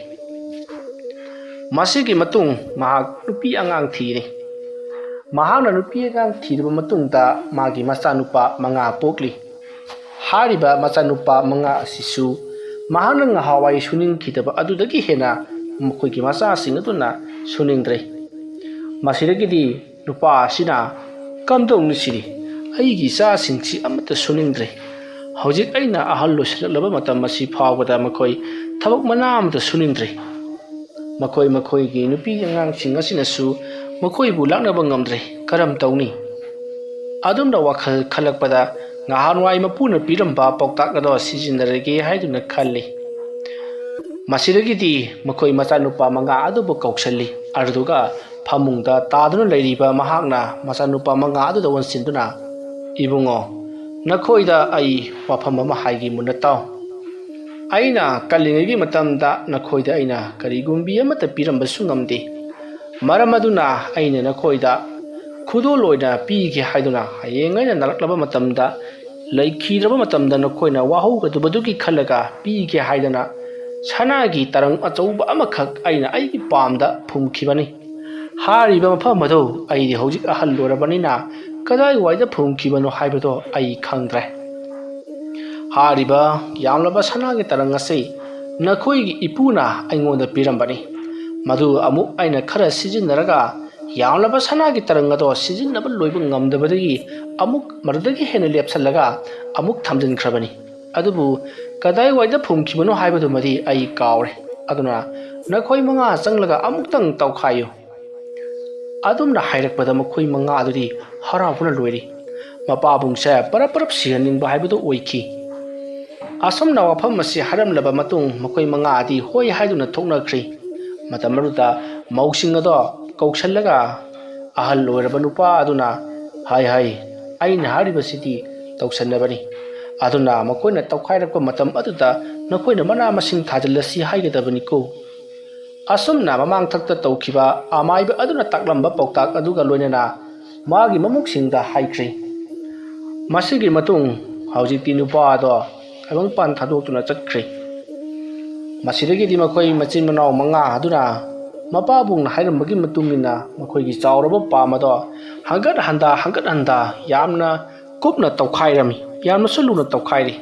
ꯃꯁꯤꯒꯤ ꯃꯇꯨꯡ ꯃꯍꯥꯛ ꯅꯨꯄꯤ ꯑꯉꯥꯡ ꯊꯤꯔꯤ꯫ ꯃꯍꯥꯛꯅ ꯅꯨꯄꯤ ꯑꯉꯥꯡ ꯊꯤꯔꯕ ꯃꯇꯨꯡꯗ ꯃꯥꯒꯤ ꯃꯆꯥꯅꯨꯄꯥ ꯃꯉꯥ ꯄꯣꯛꯂꯤ꯫ ꯍꯥꯏꯔꯤꯕ ꯃꯆꯥꯅꯨꯄꯥ ꯃꯉꯥ ꯑꯁꯤꯁꯨ ꯃꯍꯥꯛꯅ ꯉꯍꯥꯟꯋꯥꯏ ꯁꯨꯅꯤꯡꯈꯤꯗꯕ ꯑꯗꯨꯗꯒꯤ ꯍꯦꯟꯅ ꯃꯈꯣꯏꯒꯤ ꯃꯆꯥꯁꯤꯡ ꯑꯗꯨꯅ ꯁꯨꯅꯤꯡꯗ꯭ꯔꯦ꯫ ꯃꯁꯤꯗꯒꯤꯗꯤ ꯅꯨꯄꯥ ꯑꯁꯤꯅ "ꯀꯝꯗꯧꯅꯤ ꯁꯤꯗꯤ? ꯑꯩꯒꯤ ꯏꯆꯥꯁꯤꯡꯁꯤ ꯑꯃꯠꯇ ꯁꯨꯅꯤꯡꯗ꯭ꯔꯦ꯫ ꯍꯧꯖꯤꯛ ꯑꯩꯅ ꯑꯍꯜ ꯑꯣꯏꯁꯤꯜꯂꯛꯂꯕ ꯃꯇꯝ ꯑꯁꯤ ꯐꯥꯎꯕꯗ ꯃꯈꯣꯏ ꯊꯕꯛ ꯃꯅꯥ ꯑꯃꯠꯇ ꯁꯨꯅꯤꯡꯗ꯭ꯔꯦ꯫ ꯃꯈꯣꯏ ꯃꯈꯣꯏꯒꯤ ꯅꯨꯄꯤ ꯑꯉꯥꯡꯁꯤꯡ ꯑꯁꯤꯅꯁꯨ ꯃꯈꯣꯏꯕꯨ ꯂꯥꯛꯅꯕ ꯉꯝꯗ꯭ꯔꯦ꯫ ꯀꯔꯝ ꯇꯧꯅꯤ?" ꯑꯗꯨꯝꯅ ꯋꯥꯈꯜ ꯈꯜꯂꯛꯄꯗ ꯉꯍꯥꯟꯋꯥꯏ ꯃꯄꯨꯅ ꯄꯤꯔꯝꯕ ꯄꯥꯎꯇꯥꯛ ꯑꯗꯣ ꯁꯤꯖꯤꯟꯅꯔꯒꯦ ꯍꯥꯏꯗꯨꯅ ꯈꯜꯂꯤ꯫ ꯃꯁꯤꯗꯒꯤꯗꯤ ꯃꯈꯣꯏ ꯃꯆꯥꯅꯨꯄꯥ ꯃꯉꯥ ꯑꯗꯨꯕꯨ ꯀꯧꯁꯜꯂꯤ꯫ ꯑꯗꯨꯗꯨꯒ ꯐꯃꯨꯡꯗ ꯇꯥꯗꯨꯅ ꯂꯩꯔꯤꯕ ꯃꯍꯥꯛꯅ ꯃꯆꯥꯅꯨꯄꯥ ꯃꯉꯥ ꯑꯗꯨꯗ ꯑꯣꯟꯁꯤꯟꯗꯨꯅ, "ꯏꯕꯨꯡꯉꯣ, ꯅꯈꯣꯏꯗ ꯑꯩ ꯋꯥꯐꯝ ꯑꯃ ꯍꯥꯏꯒꯦ, ꯃꯨꯟꯅ ꯇꯥꯎ꯫ ꯑꯩꯅ ꯀꯜꯂꯤꯉꯩꯒꯤ ꯃꯇꯝꯗ ꯅꯈꯣꯏꯗ ꯑꯩꯅ ꯀꯔꯤꯒꯨꯝꯕꯤ ꯑꯃꯠꯇ ꯄꯤꯔꯝꯕꯁꯨ ꯉꯝꯗꯦ꯫ ꯃꯔꯝ ꯑꯗꯨꯅ ꯑꯩꯅ ꯅꯈꯣꯏꯗ ꯈꯨꯗꯣꯜ ꯑꯣꯏꯅ ꯄꯤꯒꯦ ꯍꯥꯏꯗꯨꯅ ꯍꯌꯦꯡ ꯑꯩꯅ ꯅꯥꯔꯛꯂꯕ ꯃꯇꯝꯗ, ꯂꯩꯈꯤꯗ꯭ꯔꯕ ꯃꯇꯝꯗ ꯅꯈꯣꯏꯅ ꯋꯥꯍꯧꯒꯗꯕꯗꯨꯒꯤ ꯈꯜꯂꯒ ꯄꯤꯒꯦ ꯍꯥꯏꯗꯅ ꯁꯅꯥꯒꯤ ꯇꯔꯪ ꯑꯆꯧꯕ ꯑꯃꯈꯛ ꯑꯩꯅ ꯑꯩꯒꯤ ꯄꯥꯝꯗ ꯐꯨꯝꯈꯤꯕꯅꯤ꯫ ꯍꯥꯏꯔꯤꯕ ꯃꯐꯝ ꯑꯗꯨ ꯑꯩꯗꯤ ꯍꯧꯖꯤꯛ ꯑꯍꯜ ꯑꯣꯏꯔꯕꯅꯤꯅ ꯀꯗꯥꯏꯋꯥꯏꯗ ꯐꯨꯝꯈꯤꯕꯅꯣ ꯍꯥꯏꯕꯗꯣ ꯑꯩ ꯈꯪꯗ꯭ꯔꯦ꯫ ꯍꯥꯏꯔꯤꯕ ꯌꯥꯝꯂꯕ ꯁꯅꯥꯒꯤ ꯇꯔꯪ ꯑꯁꯤ ꯅꯈꯣꯏꯒꯤ ꯏꯄꯨꯅ ꯑꯩꯉꯣꯟꯗ ꯄꯤꯔꯝꯕꯅꯤ꯫ ꯃꯗꯨ ꯑꯃꯨꯛ ꯑꯩꯅ ꯈꯔ ꯁꯤꯖꯤꯟꯅꯔꯒ ꯌꯥꯝꯂꯕ ꯁꯅꯥꯒꯤ ꯇꯔꯪ ꯑꯗꯣ ꯁꯤꯖꯤꯟꯅꯕ ꯂꯣꯏꯕ ꯉꯝꯗꯕꯗꯒꯤ ꯑꯃꯨꯛ ꯃꯗꯨꯗꯒꯤ ꯍꯦꯟꯅ ꯂꯦꯞꯁꯤꯜꯂꯒ ꯑꯃꯨꯛ ꯊꯝꯖꯤꯟꯈ꯭ꯔꯕꯅꯤ꯫ ꯑꯗꯨꯕꯨ ꯀꯗꯥꯏꯋꯥꯏꯗ ꯐꯨꯝꯈꯤꯕꯅꯣ ꯍꯥꯏꯕꯗꯨꯃꯗꯤ ꯑꯩ ꯀꯥꯎꯔꯦ꯫ ꯑꯗꯨꯅ ꯅꯈꯣꯏ ꯃꯉꯥ ꯆꯪꯂꯒ ꯑꯃꯨꯛꯇꯪ ꯇꯧꯈꯥꯏꯌꯨ꯫" ꯑꯗꯨꯝꯅ ꯍꯥꯏꯔꯛꯄꯗ ꯃꯈꯣꯏ ꯃꯉꯥ ꯑꯗꯨꯗꯤ ꯍꯔꯥꯎꯕꯅ ꯂꯣꯏꯔꯤ꯫ ꯃꯄꯥꯕꯨꯡꯁꯦ ꯄꯔꯞ ꯄꯔꯞ ꯁꯤꯍꯟꯅꯤꯡꯕ ꯍꯥꯏꯕꯗꯨ ꯑꯣꯏꯈꯤ꯫ ꯑꯁꯨꯝꯅ ꯋꯥꯐꯝ ꯑꯁꯤ ꯍꯥꯏꯔꯝꯂꯕ ꯃꯇꯨꯡ ꯃꯈꯣꯏ ꯃꯉꯥ ꯑꯗꯤ ꯍꯣꯏ ꯍꯥꯏꯗꯨꯅ ꯊꯣꯛꯅꯈ꯭ꯔꯤ꯫ ꯃꯇꯝ ꯑꯗꯨꯗ ꯃꯧꯁꯤꯡ ꯑꯗꯣ ꯀꯧꯁꯜꯂꯒ ꯑꯍꯜ ꯑꯣꯏꯔꯕ ꯅꯨꯄꯥ ꯑꯗꯨꯅ, "ꯍꯥꯏ ꯍꯥꯏ, ꯑꯩꯅ ꯍꯥꯏꯔꯤꯕꯁꯤꯗꯤ ꯇꯧꯁꯟꯅꯕꯅꯤ꯫ ꯑꯗꯨꯅ ꯃꯈꯣꯏꯅ ꯇꯧꯈꯥꯏꯔꯛꯄ ꯃꯇꯝ ꯑꯗꯨꯗ ꯅꯈꯣꯏꯅ ꯃꯅꯥ ꯃꯁꯤꯡ ꯊꯥꯖꯤꯜꯂꯁꯤ ꯍꯥꯏꯒꯗꯕꯅꯤꯀꯣ꯫ ꯑꯁꯨꯝꯅ ꯃꯃꯥꯡꯊꯛꯇ ꯇꯧꯈꯤꯕ ꯑꯃꯥꯏꯕ ꯑꯗꯨꯅ ꯇꯥꯛꯂꯝꯕ ꯄꯥꯎꯇꯥꯛ ꯑꯗꯨꯒ ꯂꯣꯏꯅꯅ ꯃꯥꯒꯤ ꯃꯃꯧꯁꯤꯡꯗ ꯍꯥꯏꯈ꯭ꯔꯤ꯫ ꯃꯁꯤꯒꯤ ꯃꯇꯨꯡ ꯍꯧꯖꯤꯛꯇꯤ ꯅꯨꯄꯥ ꯑꯗꯣ ꯇꯥꯏꯕꯪꯄꯥꯟ ꯊꯥꯗꯣꯛꯇꯨꯅ ꯆꯠꯈ꯭ꯔꯤ꯫ ꯃꯁꯤꯗꯒꯤꯗꯤ ꯃꯈꯣꯏ ꯃꯆꯤꯟ ꯃꯅꯥꯎ ꯃꯉꯥ ꯑꯗꯨꯅ ꯃꯄꯥꯕꯨꯡꯅ ꯍꯥꯏꯔꯝꯕꯒꯤ ꯃꯇꯨꯡ ꯏꯟꯅ ꯃꯈꯣꯏꯒꯤ ꯆꯥꯎꯔꯕ ꯄꯥꯝ ꯑꯗꯣ ꯍꯪꯒꯠ ꯍꯟꯗ ꯍꯪꯒꯠ ꯍꯟꯗ ꯌꯥꯝꯅ ꯀꯨꯞꯅ ꯇꯧꯈꯥꯏꯔꯝꯃꯤ, ꯌꯥꯝꯅꯁꯨ ꯂꯨꯅ ꯇꯧꯈꯥꯏꯔꯤ꯫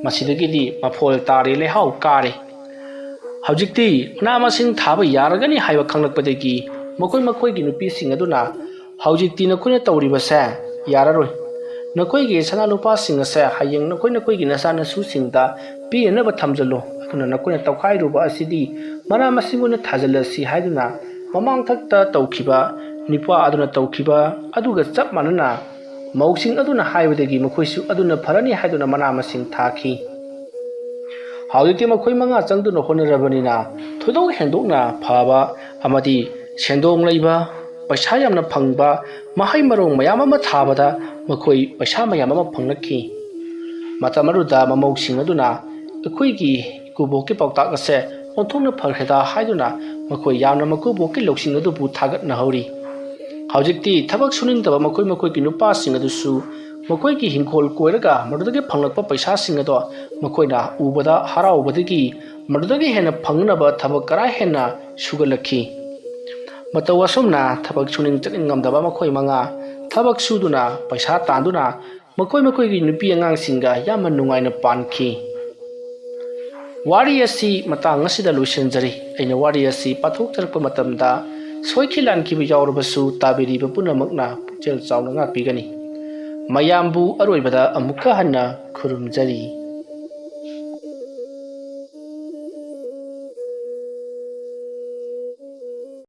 ꯃꯁꯤꯗꯒꯤꯗꯤ ꯃꯐꯣꯜ ꯇꯥꯔꯦ, ꯂꯩꯍꯥꯎ ꯀꯥꯔꯦ꯫ ꯍꯧꯖꯤꯛꯇꯤ ꯃꯅꯥ ꯃꯁꯤꯡ ꯊꯥꯕ ꯌꯥꯔꯒꯅꯤ ꯍꯥꯏꯕ ꯈꯪꯂꯛꯄꯗꯒꯤ ꯃꯈꯣꯏ ꯃꯈꯣꯏꯒꯤ ꯅꯨꯄꯤꯁꯤꯡ ꯑꯗꯨꯅ, "ꯍꯧꯖꯤꯛꯇꯤ ꯅꯈꯣꯏꯅ ꯇꯧꯔꯤꯕꯁꯦ ꯌꯥꯔꯔꯣꯏ꯫ ꯅꯈꯣꯏꯒꯤ ꯁꯅꯥ ꯂꯨꯄꯥꯁꯤꯡ ꯑꯁꯦ ꯍꯌꯦꯡ ꯅꯈꯣꯏ ꯅꯈꯣꯏꯒꯤ ꯅꯆꯥꯅꯁꯨꯁꯤꯡꯗ ꯄꯤꯅꯅꯕ ꯊꯝꯖꯤꯜꯂꯨ꯫ ꯑꯗꯨꯅ ꯅꯈꯣꯏꯅ ꯇꯧꯈꯥꯏꯔꯨꯕ ꯑꯁꯤꯗꯤ ꯃꯅꯥ ꯃꯁꯤꯡ ꯑꯣꯏꯅ ꯊꯥꯖꯤꯜꯂꯁꯤ" ꯍꯥꯏꯗꯨꯅ ꯃꯃꯥꯡꯊꯛꯇ ꯇꯧꯈꯤꯕ ꯅꯨꯄꯥ ꯑꯗꯨꯅ ꯇꯧꯈꯤꯕ ꯑꯗꯨꯒ ꯆꯞ ꯃꯥꯟꯅꯅ ꯃꯧꯁꯤꯡ ꯑꯗꯨꯅ ꯍꯥꯏꯕꯗꯒꯤ ꯃꯈꯣꯏꯁꯨ ꯑꯗꯨꯅ ꯐꯔꯅꯤ ꯍꯥꯏꯗꯨꯅ ꯃꯅꯥ ꯃꯁꯤꯡ ꯊꯥꯈꯤ꯫ ꯍꯧꯖꯤꯛꯇꯤ ꯃꯈꯣꯏ ꯃꯉꯥ ꯆꯪꯗꯨꯅ ꯍꯣꯠꯅꯔꯕꯅꯤꯅ ꯊꯣꯏꯗꯣꯛ ꯍꯦꯟꯗꯣꯛꯅ ꯐꯕ ꯑꯃꯗꯤ ꯁꯦꯟꯗꯣꯡ ꯂꯩꯕ, ꯄꯩꯁꯥ ꯌꯥꯝꯅ ꯐꯪꯕ ꯃꯍꯩ ꯃꯔꯣꯡ ꯃꯌꯥꯝ ꯑꯃ ꯊꯥꯕꯗ ꯃꯈꯣꯏ ꯄꯩꯁꯥ ꯃꯌꯥꯝ ꯑꯃ ꯐꯪꯂꯛꯈꯤ꯫ ꯃꯇꯝ ꯑꯗꯨꯗ ꯃꯃꯧꯁꯤꯡ ꯑꯗꯨꯅ ꯑꯩꯈꯣꯏꯒꯤ ꯏꯀꯨꯕꯣꯛꯀꯤ ꯄꯥꯎꯇꯥꯛ ꯑꯁꯦ ꯑꯣꯟꯊꯣꯛꯅ ꯐꯈ꯭ꯔꯦꯗ ꯍꯥꯏꯗꯨꯅ ꯃꯈꯣꯏ ꯌꯥꯝꯅ ꯃꯀꯨꯕꯣꯛꯀꯤ ꯂꯧꯁꯤꯡ ꯑꯗꯨꯕꯨ ꯊꯥꯒꯠꯅꯍꯧꯔꯤ꯫ ꯍꯧꯖꯤꯛꯇꯤ ꯊꯕꯛ ꯁꯨꯅꯤꯡꯗꯕ ꯃꯈꯣꯏ ꯃꯈꯣꯏꯒꯤ ꯅꯨꯄꯥꯁꯤꯡ ꯑꯗꯨꯁꯨ ꯃꯈꯣꯏꯒꯤ ꯍꯤꯡꯈꯣꯜ ꯀꯣꯏꯔꯒ ꯃꯗꯨꯗꯒꯤ ꯐꯪꯂꯛꯄ ꯄꯩꯁꯥꯁꯤꯡ ꯑꯗꯣ ꯃꯈꯣꯏꯅ ꯎꯕꯗ ꯍꯔꯥꯎꯕꯗꯒꯤ ꯃꯗꯨꯗꯒꯤ ꯍꯦꯟꯅ ꯐꯪꯅꯕ ꯊꯕꯛ ꯀꯔꯥ ꯍꯦꯟꯅ ꯁꯨꯒꯠꯂꯛꯈꯤ꯫ ꯃꯇꯧ ꯑꯁꯨꯝꯅ ꯊꯕꯛ ꯁꯨꯅꯤꯡ ꯆꯠꯅꯤꯡꯉꯝꯗꯕ ꯃꯈꯣꯏ ꯃꯉꯥ ꯊꯕꯛ ꯁꯨꯗꯨꯅ ꯄꯩꯁꯥ ꯇꯥꯟꯗꯨꯅ ꯃꯈꯣꯏ ꯃꯈꯣꯏꯒꯤ ꯅꯨꯄꯤ ꯑꯉꯥꯡꯁꯤꯡꯒ ꯌꯥꯝꯅ ꯅꯨꯡꯉꯥꯏꯅ ꯄꯥꯟꯈꯤ꯫ ꯋꯥꯔꯤ ꯑꯁꯤ ꯃꯇꯥꯡ ꯑꯁꯤꯗ ꯂꯣꯏꯁꯤꯟꯖꯔꯤ꯫ ꯑꯩꯅ ꯋꯥꯔꯤ ꯑꯁꯤ ꯄꯥꯊꯣꯛꯆꯔꯛꯄ ꯃꯇꯝꯗ ꯁꯣꯏꯈꯤ ꯂꯥꯟꯈꯤꯕ ꯌꯥꯎꯔꯕꯁꯨ ꯇꯥꯕꯤꯔꯤꯕ ꯄꯨꯝꯅꯃꯛꯅ ꯄꯨꯛꯆꯦꯜ ꯆꯥꯎꯅ ꯉꯥꯛꯄꯤꯒꯅꯤ꯫ ꯃꯌꯥꯝꯕꯨ ꯑꯔꯣꯏꯕꯗ ꯑꯃꯨꯛꯀ ꯍꯟꯅ ꯈꯨꯔꯨꯝꯖꯔꯤ꯫